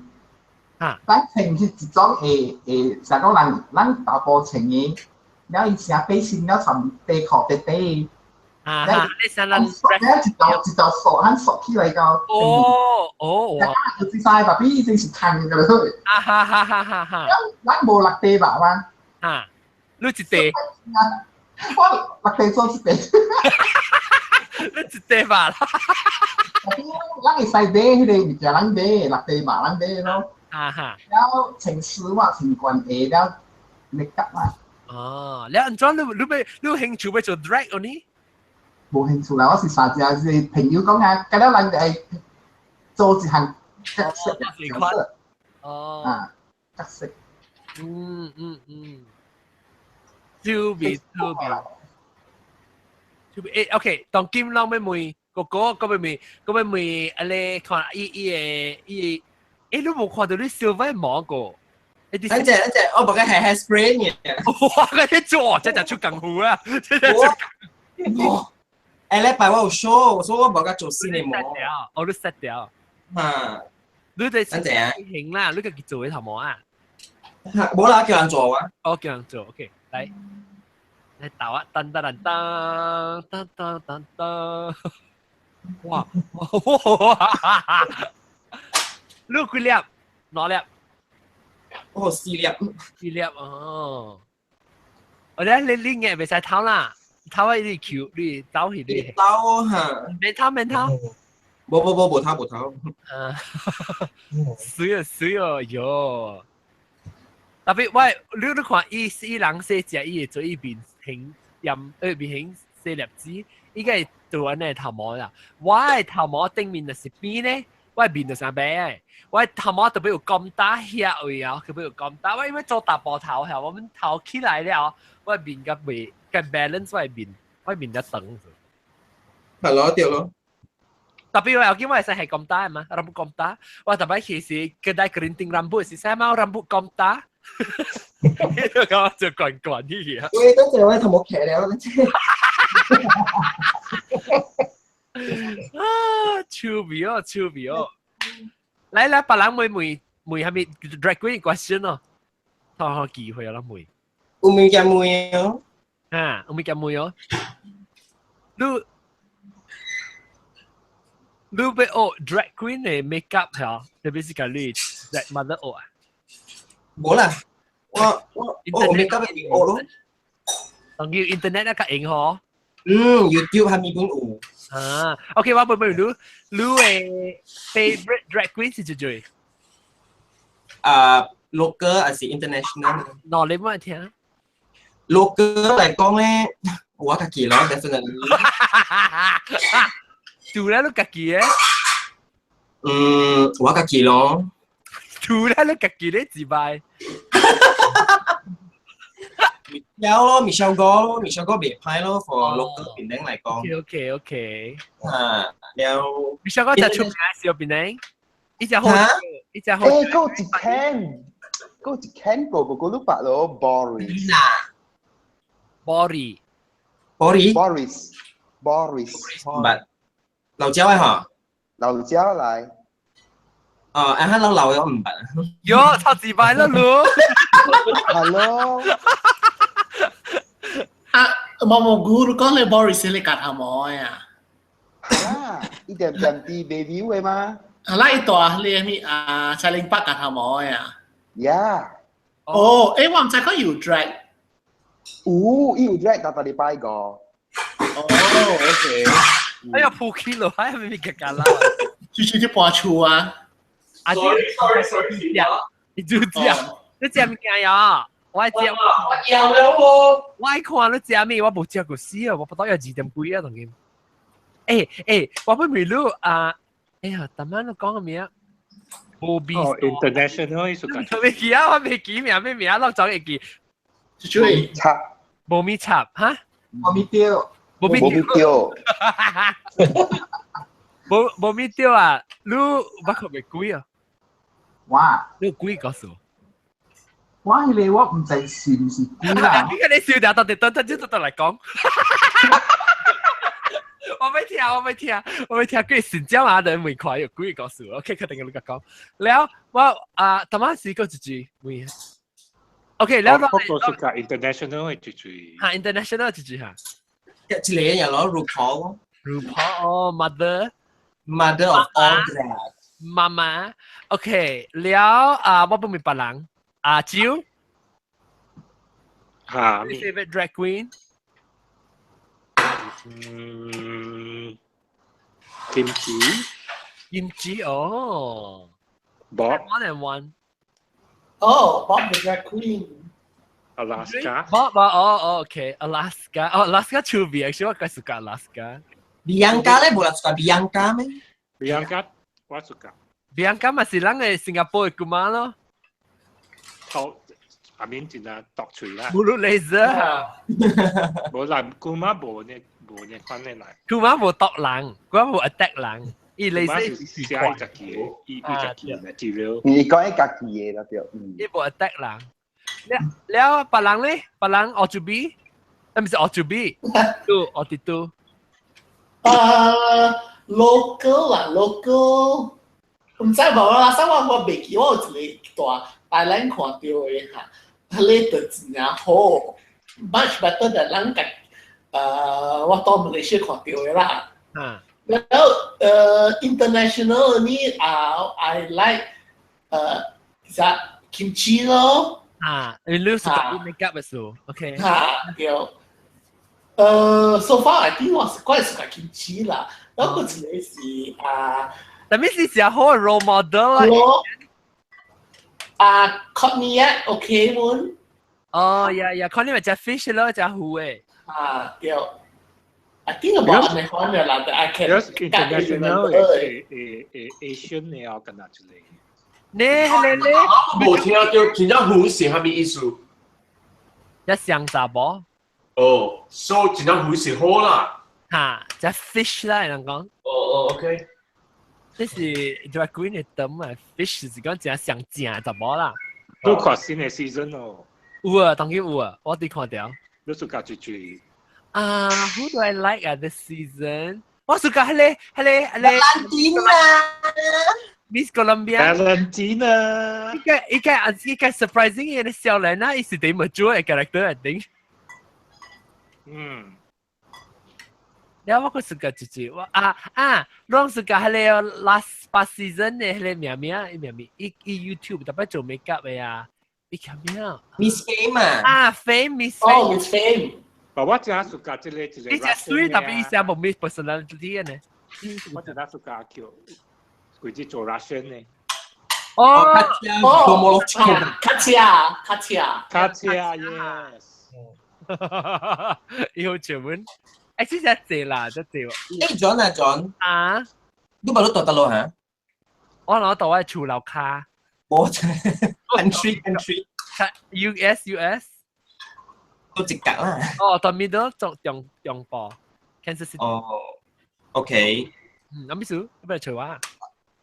啊！咱穿是一種會會，成講人咱查埔穿的，了伊成背心了穿短褲短短的。啊哈！你想咱了一條一條索，咱索起來到。哦哦哇！就這三個，比已經是空個了。啊哈哈哈哈哈！咱無落地吧嘛？啊！你一塊。我落地做一塊。你一塊吧啦。咱會使買彼個物件，咱買落地吧，咱買咯。啊哈！了穿絲襪穿懸鞋了，make up 嘛。哦，了按怎你你欲你有興趣欲做 drag 哦呢？無興趣啦，我是三隻是朋友講啊，今日咱會做一項角色角色。哦。啊，角色。嗯嗯嗯。趣味趣味。趣味誒，OK，當今人欲問哥哥，閣欲問，閣欲問，啊你看伊伊的伊，誒，你無看到你小塊毛過？等陣等陣，我無個係 hairspray 呢。哇！嗰啲做，真係出功夫啊！真係出功夫。誒，禮拜我有 show，所以我無個做新的毛。我都 set 掉。嚇！你哋等陣啊！型啦，你家己做的頭毛啊？無啦，叫人做啊。哦，叫人做，OK，來，來打啊！噔噔噔噔噔噔噔噔，哇！哇！你幾粒？兩粒？哦，四粒。四粒哦。我咧你你眼袂使偷啦，偷啊你球你走去你。偷哈。免偷免偷。無無無無偷無偷。啊，水啊水哦喲！特別我你你看伊伊人洗食伊會做伊面型鹽面型洗粒子，伊個會做按呢頭毛啦。我的頭毛頂面就是邊呢，我的面就是白的。我的頭毛特別有咁大遐位啊，特別有咁大。我因為做查埔頭嚇，我們頭起來了，我的面較袂較 balance 我的面，我的面較長。係咯，對咯。特別我有見我係係咁大嘛，rambut 咁大。我特別其實kedai kerinting rambut 是啥嘛，rambut 咁大。咁就滾滾啲嘢。喂，等陣我頭毛騎了，等陣。啊，趣味哦，趣味哦。來來，別人問問問啥物 drag queen question 哦，討好機會啦問。有物件問哦。啊，有物件問哦。你你欲學 drag queen 的 makeup 嚇，特別是共你 drag mother 學啊？無啦，我我我 makeup 會學咯。當叫 internet 較用嗬。嗯，YouTube 係咪本有？啊，OK，我問問你，你的 favorite drag queen 是啥？啊，local 還是 international？喏，你冇聽。local 嚟講咧，我家己咯，definitely。做咧都家己嘅。嗯，我家己咯。做咧都家己咧自敗。有咯，Michelle 哥咯，Michelle 哥別派咯，for local 檳城嚟講。 OK。啊，了。 Michelle 哥就出名小檳城，一隻好，一隻好。誒，嗰一間，嗰一間個個個都白咯，Boris。 Boris。 Boris。 Boris。Boris。唔係，老椒嘅嚇。老椒嚟。哦，啊，老老我唔捌。喲，超自敗啦，盧。 Hello。啊，毛毛菇，你講你 Boris 你夾頭毛呀？啊，一點點啲 baby 嘅嘛。啊，那一段你咩啊？蔡玲伯夾頭毛呀？Yeah。哦，誒，我唔知講有 drag。有，伊有 drag 逐逐禮拜個。哦，OK。哎呀，撲起落，哎呀，咪咪夾夾啦。就就就搬厝啊。啊，sorry sorry sorry，你做食，你食物件呀？我食，我要了喎。我愛看你食咩？我無食過死啊！我不到要2點幾啊，當今。誒誒，我不迷路啊！哎呀，頭晚你講個名？無比。哦，international 意思講。未記啊！我未記名，咩名？落咗會記。插。無米插哈？無米丟。無米丟。無無米丟啊！你捌看過鬼啊？哇！你有鬼故事？我迄個我毋知是毋是鬼啦。你看你笑掉，到底等等就等來講。我欲聽，我欲聽，我欲聽。鬼神椒啊，人未看有鬼故事。OK，確定你講。了，我啊，頭晚試過一句，喂。OK，了。我個是個 international 嘅一句。哈，international 一句哈。一個人攞 RuPaul。 RuPaul，哦，mother。 Mother of all drag。媽媽，OK，了啊，我不明白人。阿蕉。嚇？Favorite drag queen？嗯，金子。金子哦。 Bob。 One and one。哦，Bob the drag queen。 Alaska。 Bob 哦哦，OK，Alaska，哦，Alaska 出名，actually 我介紹過 Alaska。 Bianca 咧，無人 suka Bianca 咩？Bianca 我 suka。 Bianca 嘛是咱嘅新加坡嘅姑媽咯。頭阿面真係毒喙啦。無路 laser。無啦，姑媽無呢無呢款嘅來。姑媽無毒人，姑媽無 attack 人。伊 laser 是寫伊家己的，伊伊家己的 material。你講伊家己的啦對。伊無 attack 人。了了，別人咧，別人學住 B，啊，唔是學住 B，都學啲都。啊，local 啦，local，唔知無啦，啥我我袂記，我有一個大大咱看到的哈，彼個就真正好，much better than 咱家，我到馬來西亞看到的啦。啊。然後international 呢啊，I like 其實 kimchi 咯。啊，你你是講 make up 嘅時候，OK。嚇對。So far I think 我是怪是個 kimchi 啦，然後個一個是啊，但係是真好 role model 啦。啊，Courtney OK 滿。哦，呀呀，Courtney 咪隻 fish 咯，隻魚誒。啊對。I think about 你可能啦，I can international 誒誒誒 Asian 嘅我跟他一個。你你你，無聽到真正魚是啥物意思？一上雜波。哦，所以真正魚是好啦。嚇，隻 fish 啦，人講。哦哦，OK。這是 drag queen 的燈啊，fish 是講真上正雜波啦。都看新的 season 哦。有啊，當然有啊，我哋看到。你 suka 最最。啊，who do I like at this season？我 suka 迄個、迄個、迄個。 Valentina。 Miss Colombia。 Valentina。一個一個一個 surprising 嘅少年啊，伊是點 mature 嘅 character，I think。嗯。了我個 suka 最最，我啊啊，攏 suka 彼個 last 八 season 嘅彼個名名，伊名名，伊伊 YouTube 特別做 makeup 嘅啊，伊叫咩啊？Miss Fame 啊。啊，Fame Miss Fame。哦，Miss Fame。但我真 suka 這個這個。伊只水特別伊寫無咩 personality 呢。我真 suka 叫，佢只做 Russian 呢。哦，哦，卡恰，卡恰，卡恰，yes。伊好笑阮。欸，這只濟啦，這濟。欸，John 啊 John。啊？你無你蹛佗落哈？我攞到我厝樓跤。無 country country。 US US。都一格啦。哦，到 middle 中中中部，Kansas City。哦，OK。嗯，咁意思？你不如隨我啊？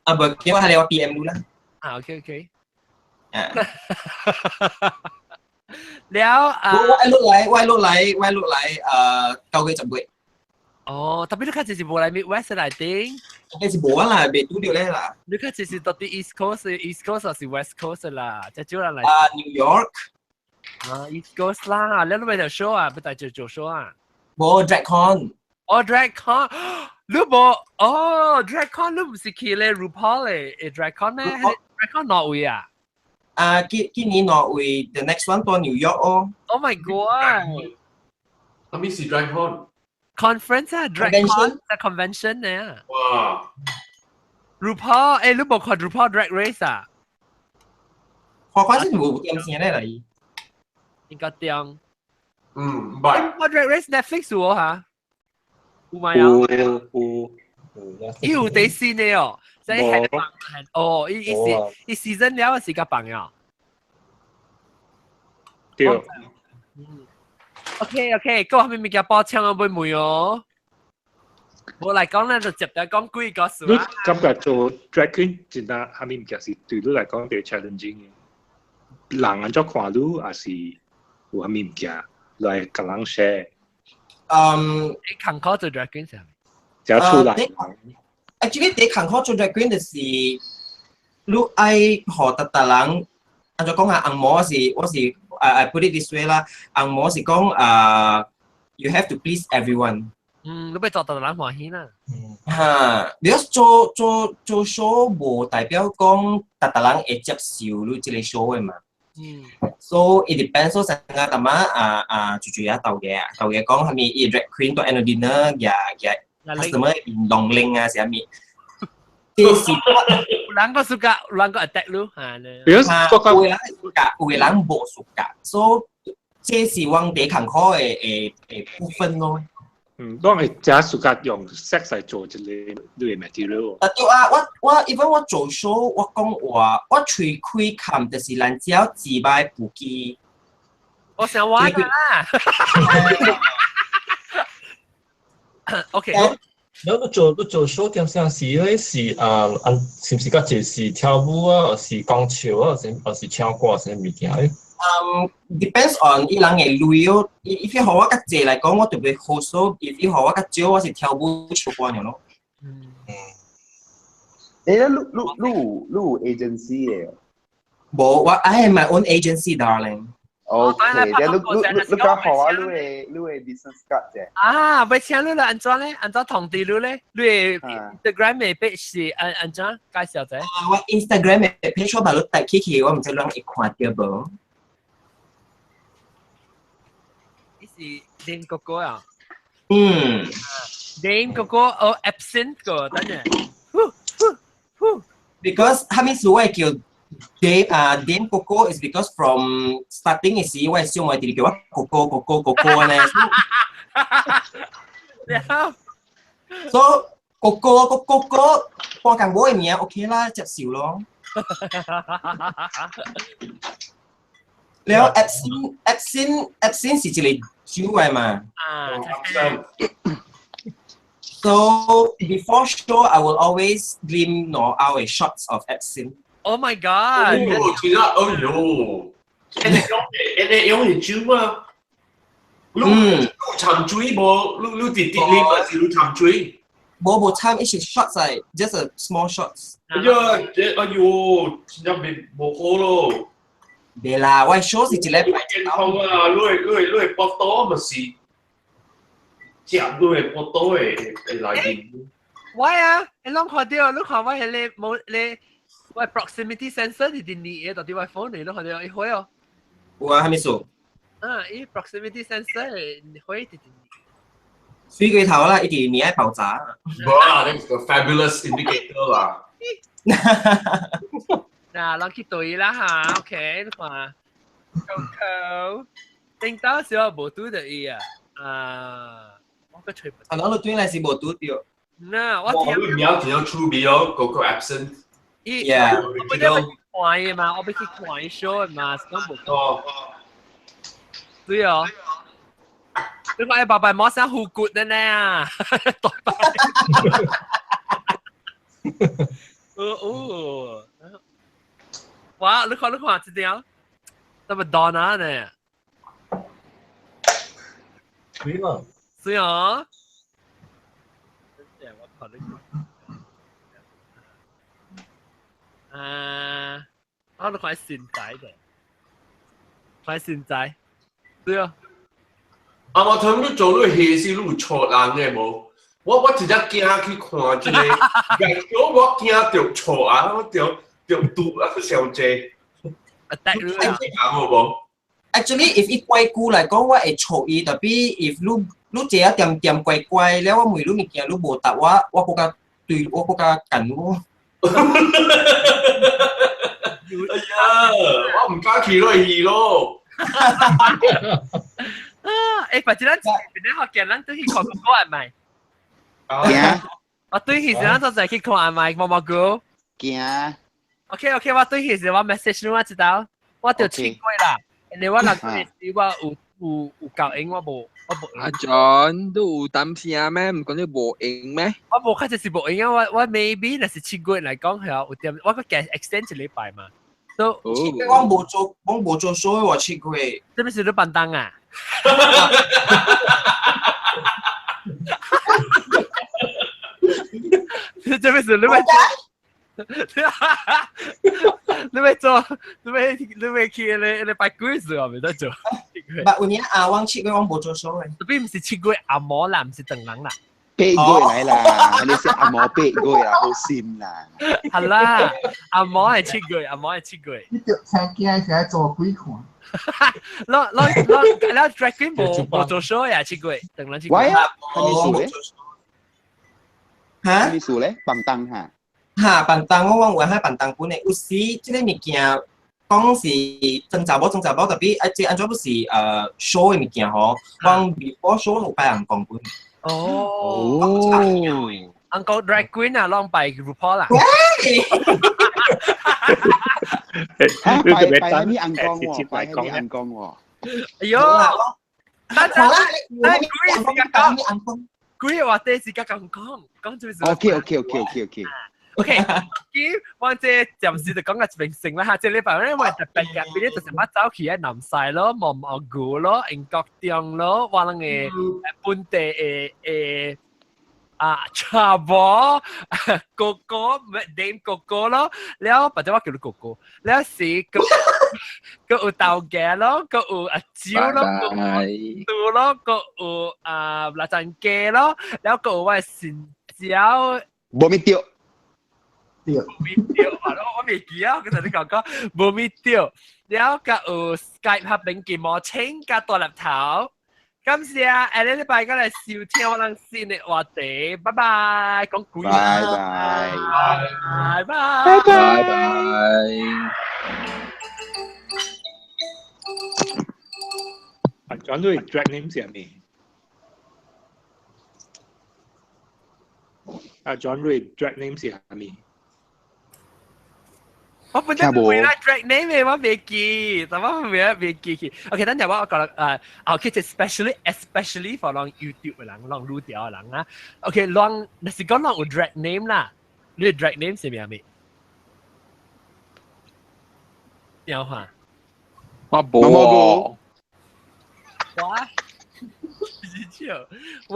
啊，無，叫我係你我 PM 你啦。啊，OK OK。啊。了啊！我愛落來，我愛落來，我愛落來，9月10月。哦，特別你較濟是無來 Midwest 內頂。應該是無啊啦，袂拄著咧啦。你較濟是到底 East Coast、East Coast 還是 West Coast 啦？這少人來。啊，New York。啊，East Coast 啦，你都未條 show 啊？不帶做做 show 啊？無 DragCon。哦，DragCon，你無哦，DragCon 你唔是去咧 RuPaul 咧？DragCon 咩？DragCon 挪威啊？啊，今今年挪威，the next one 到 New York 哦。 Oh my god！啥物是 DragCon？ Conference 啊，DragCon 啊，convention 呢？哇！RuPaul，欸，你無看 RuPaul Drag Race 啊？看看是無點聲咧嚟。應該點？嗯，唔捌。 RuPaul Drag Race Netflix 有嚇？有嗎？有有有。伊有第四呢哦，即係哦，伊伊是伊 season 了是個朋友。對。 OK OK，嗰後面物件報槍啊，會問哦。我來講咧，就接來講幾個事你感覺做 drag queen 真係啥物物件是對你來講最 challenging 嘅？人按怎看你，還是有啥物物件來共人 share？嗯，你艱苦做 drag queen 是？遮出來。 Actually，第艱苦做 drag queen 就是你愛予逐逐人，按怎講啊？紅毛是我是I put it this way 啦，紅毛是講啊，you have to please everyone。嗯，你欲做逐人歡喜啦。哈，你做做做 show 無代表講逐逐人會接受你這個 show 的嘛。So it depends 所以成個淡仔啊啊，住住啊豆嘅豆嘅講係咪伊 drag queen 到 end dinner 呀呀 customer 面龍令啊，啥物？這是有人個 suka，有人個 attack 你嚇咧。有的人 suka，有的人無 suka，so 這是阮第艱苦的的的部分咯。嗯，當係遮 suka 用 sex 來做一個你的 material。啊對啊，我我 even 我做 show，我講話我喙開冚，就是咱只要自擺不記。我想玩啦。OK。你做你做 show 點聲是咧是啊啊，是毋是較濟是跳舞啊，還是講笑啊，還是唱歌，還是物件咧？嗯，depends on 伊人的類哦。伊伊予我較濟來講，我特別好數；伊予我較少，我是跳舞唱歌爾咯。嗯。你咧，你你你有你有 agency 的？無，我 I have my own agency, darling。 OK，你你你你講好啊，你的 business card 啫。啊，欲請你啦，按怎咧？按怎通知你咧？你的 Instagram 的 page 是按按怎介紹者？啊，我 Instagram 的 page 我把你帶起去，我毋知人會看著無。你是 Dame 哥哥啊？嗯。 Dame 哥哥哦，absent 個，等陣。 Because 哈物事我會叫 Dame 啊 Dame Coco is because from starting 的時，我的小妹直直叫我 Coco Coco Coco 呢。So Coco Coco Coco 半工我的名 OK 啦，接受咯。了 absinthe absinthe absinthe 是一個酒來嘛。啊。 So before show, I will always drink 兩甌 shots of absinthe. Oh my god！哦，其實，哎呦，你用用酒啊？你你摻水無？你你直直啉還是你摻水？無無摻，伊是 shots 來，just a small shots。哎呀，這哎呦，真正袂無好咯。袂啦，我 show 是一禮拜健康啊！你你你腹肚嘛是食你的腹肚的的內面。我啊，你攏看著，你看我彼个無咧，我 proximity sensor 是佇你的，到底我 phone 裡，你看著伊火哦。有啊，啥物事？啊，伊 proximity sensor 火佇佇。水過頭啦，一直你愛爆炸。無啦，那個 fabulous indicator 啦。嗱，攏去對啦嚇，OK，你看，Coco。頂到時我無拄著伊啊，啊，我個吹。啊，我對來是無拄著。那我聽。你苗真有趣味哦，個個 absent。伊，我本來去看伊嘛，我欲去看伊 show 嘛，是講無哦。對哦。你看伊爸爸摸上虎骨的呢啊，大擺。哦哦，哇！你看你看這條，那麼 Donna 呢？對啦。是啊。我靠你！啊，我都看現在的，看現在，對啊。啊！我頭你做你戲是你有錯人的無？我直接驚去看這個，如果我驚著錯啊，我著著拄啊，傷濟。啊，得啦。講好無？Actually, if 伊乖久來講，我會錯伊。特別 if 你坐啊點點乖乖，了我問你物件，你無答我，我閣較對我閣較近我。哎呀，我毋敢去落去咯。啊！欸，反正咱邊咧學見，咱對去看廣告係咪？行。我對去時，咱就去看係咪？毛毛菇。行。 OK OK，我對去時我 message 你我知道，我就試過啦。因為我若對時我有夠用，我無我無。阿 John 都有擔聲咩？毋講你無用咩？我無，確實是無用啊！我 maybe 若是7月來講係有點，我閣加 extend 一禮拜嘛。都我無做，我無做 show 我7月。這不是你板凳啊？這邊是你咪做，你咪做，你咪去你拜鬼事啊？未得做。但有影啊，我7月我無做 show 嘅。這邊毋是7月阿摩啦，毋是唐人啦。8月來啦，你是阿摩8月啦，好心啦。係啦，阿摩係七月，阿摩係7月。你著請囝是愛做鬼看。攞攞攞，攞 drag queen 無做 show 呀，七月，唐人7月。喂啊，係咪數咧？嚇？咩數咧？板凳嚇。嚇，板凳我有喺板凳本嘅，有時這個物件講是真查某真查某，特別啊，這按怎不是show 嘅物件吼，我 before show 有拜人講本。哦。Uncle drag queen 啊，攏拜 RuPaul 啦。嚇，拜拜咩暗光喎？拜咩暗光喎？哎呦！等陣，等鬼時間講。鬼話啲時間咁講，講做咩事？OK。 OK，咁我這暫時就講個明星啦嚇，這禮拜咧我特別嘅，邊啲就是乜走去喺南西咯、毛毛菇咯、英國中咯，我諗嘅本地誒啊查某哥哥咩點哥哥咯，了或者我叫你哥哥，了是個個有豆芽咯，個有阿蕉咯，個有肚咯，個有啊臘腸雞咯，了個有我的新椒，無咪對。無咪對，我未記啊！我同你講講，無咪對，了個有 Skype 合並鍵毛清加大粒頭。感謝啊！下禮拜過來收聽我哋新的話題，拜拜，講鬼啦，拜拜，拜拜，拜拜。阿 John 都係 drag name 是咩？阿 John 都係 drag name 是咩？我本身唔會啦 drag name 嘅，我未記，但我唔會未記去。OK，等陣我講啦，誒，OK，即 especially for 啷 YouTube 嘅人，啷擼掉嘅人啊。OK，啷，若是講啷有 drag name 啦，你 drag name 是咩物？電話。我無。我。我。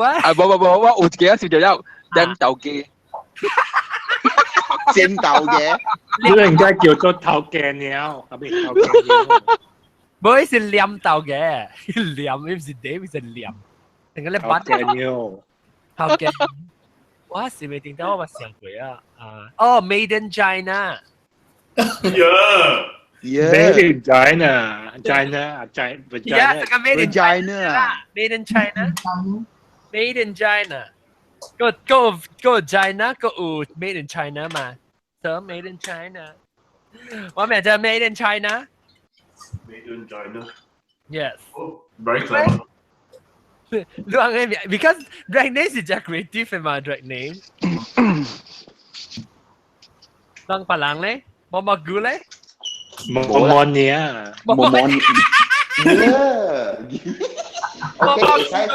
啊，無無無，我有一個是就有點豆機。煎豆嘅，呢個應該叫做頭家鳥，係咪頭家鳥？唔是黏豆嘅，黏，唔是點，是黏。成個你頭家鳥，頭家。我是未聽到我想過啊啊！哦，Made in China。 Yeah。 Made in China, China, China, Yeah，這個 Made in China Made in China, Made in China。個個個 China 個有 Made in China 嘛？So Made in China，我名叫 Made in China。 Made in China。Yes。 Very clever。你話嘅 because drag name 是只 creative 嘅嘛，drag name。當別人咧，毛毛菇咧，毛毛呢啊，毛毛呢。毛毛接笑，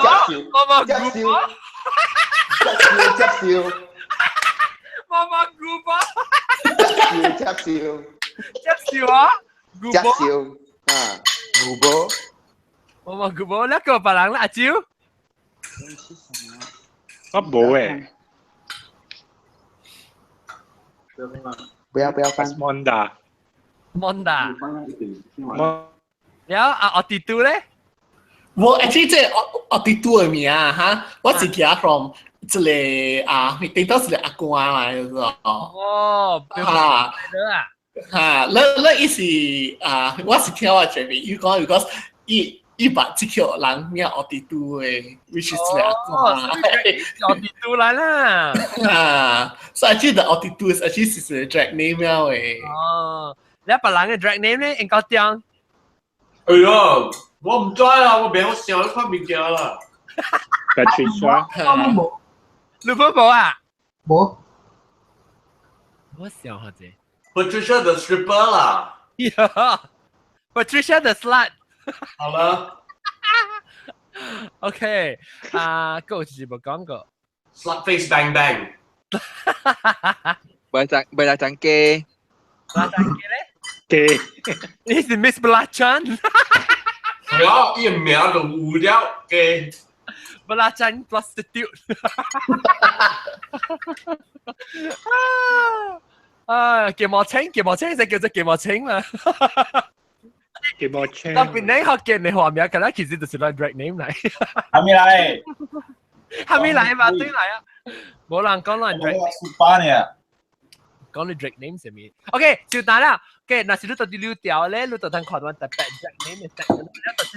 毛毛接笑，接笑接笑，毛毛菇波，接笑接笑，接笑啊，接笑啊，古波，毛毛菇波，那個別人咧，阿蕉。我冇誒。不要不要翻。 Monda。 Monda。然後阿阿弟嘟咧？我 actually 這我我弟嘟的名哈，我是寄 from 這個啊，頂到一個阿官來的哦。哈。哈，咱咱伊是啊，我是聽我前面伊講，because 伊伊把這個人名奧迪都的，which is 一個阿官。奧迪都來啦。啊，所以 actually the 奧迪都 is actually 是一個 drag name 了的。哦，你別人嘅 drag name 咧，應該點？哎呀，我唔知啊，我袂曉想呢款物件啦。 Patricia，冇，你冇冇啊？冇。我想下啫。 Patricia the stripper 啦。 Yeah. Patricia the slut。好啦。 OK，啊，嗰個是冇講過。 Slut face bang bang。袂當袂來當機。來當機咧？機。你是 Miss Belacan。係啊，伊個名就有了機。 Belacan prostitute。啊，睫毛青，睫毛青就叫做睫毛青啦。睫毛青。特別你學見你話名，可能其實就是咱 drag name 嚟。係咪來？係咪來嘛？對來啊！冇人講咱 drag。巴呢？講你 drag name 係咪？OK，就得啦。OK，若是你到底溜掉咧，你就通看到特別 drag name 嘅 segment。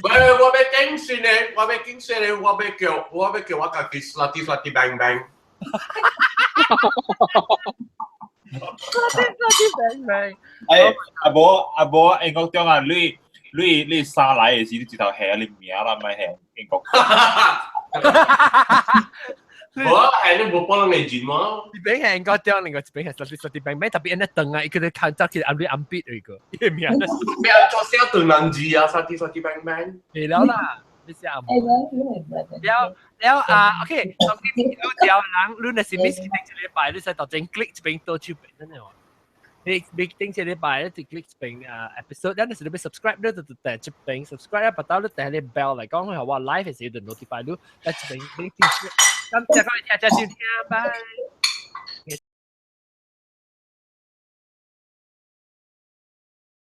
喂，我欲更新咧，我欲更新咧，我欲叫我家己 slutty slutty bang bang。slutty slutty bang bang。哎，阿無阿無，英國中啊，你你你生來的時，你直頭下你名啦，莫下英國。無啊，係你無幫人嚟認嗎？一邊係英國中，另外一邊係 slutty slutty bang bang，特別按呢長啊，伊個看早起暗裡暗筆一個，伊個名。咩做啥長人字啊？slutty slutty bang bang。會了啦，你寫冇？了了啊，OK，當你你條人，你若是 miss 頂一禮拜，你使到前 click 一邊倒手邊，真的哦。你你頂一禮拜，你就 click 一邊啊 episode，咱若是你欲 subscribe，你就訂這邊 subscribe 啊，別到你訂個 bell 來講，予我 live 的時就 notify 你，來這邊你聽。咁這個聽，這先聽，拜。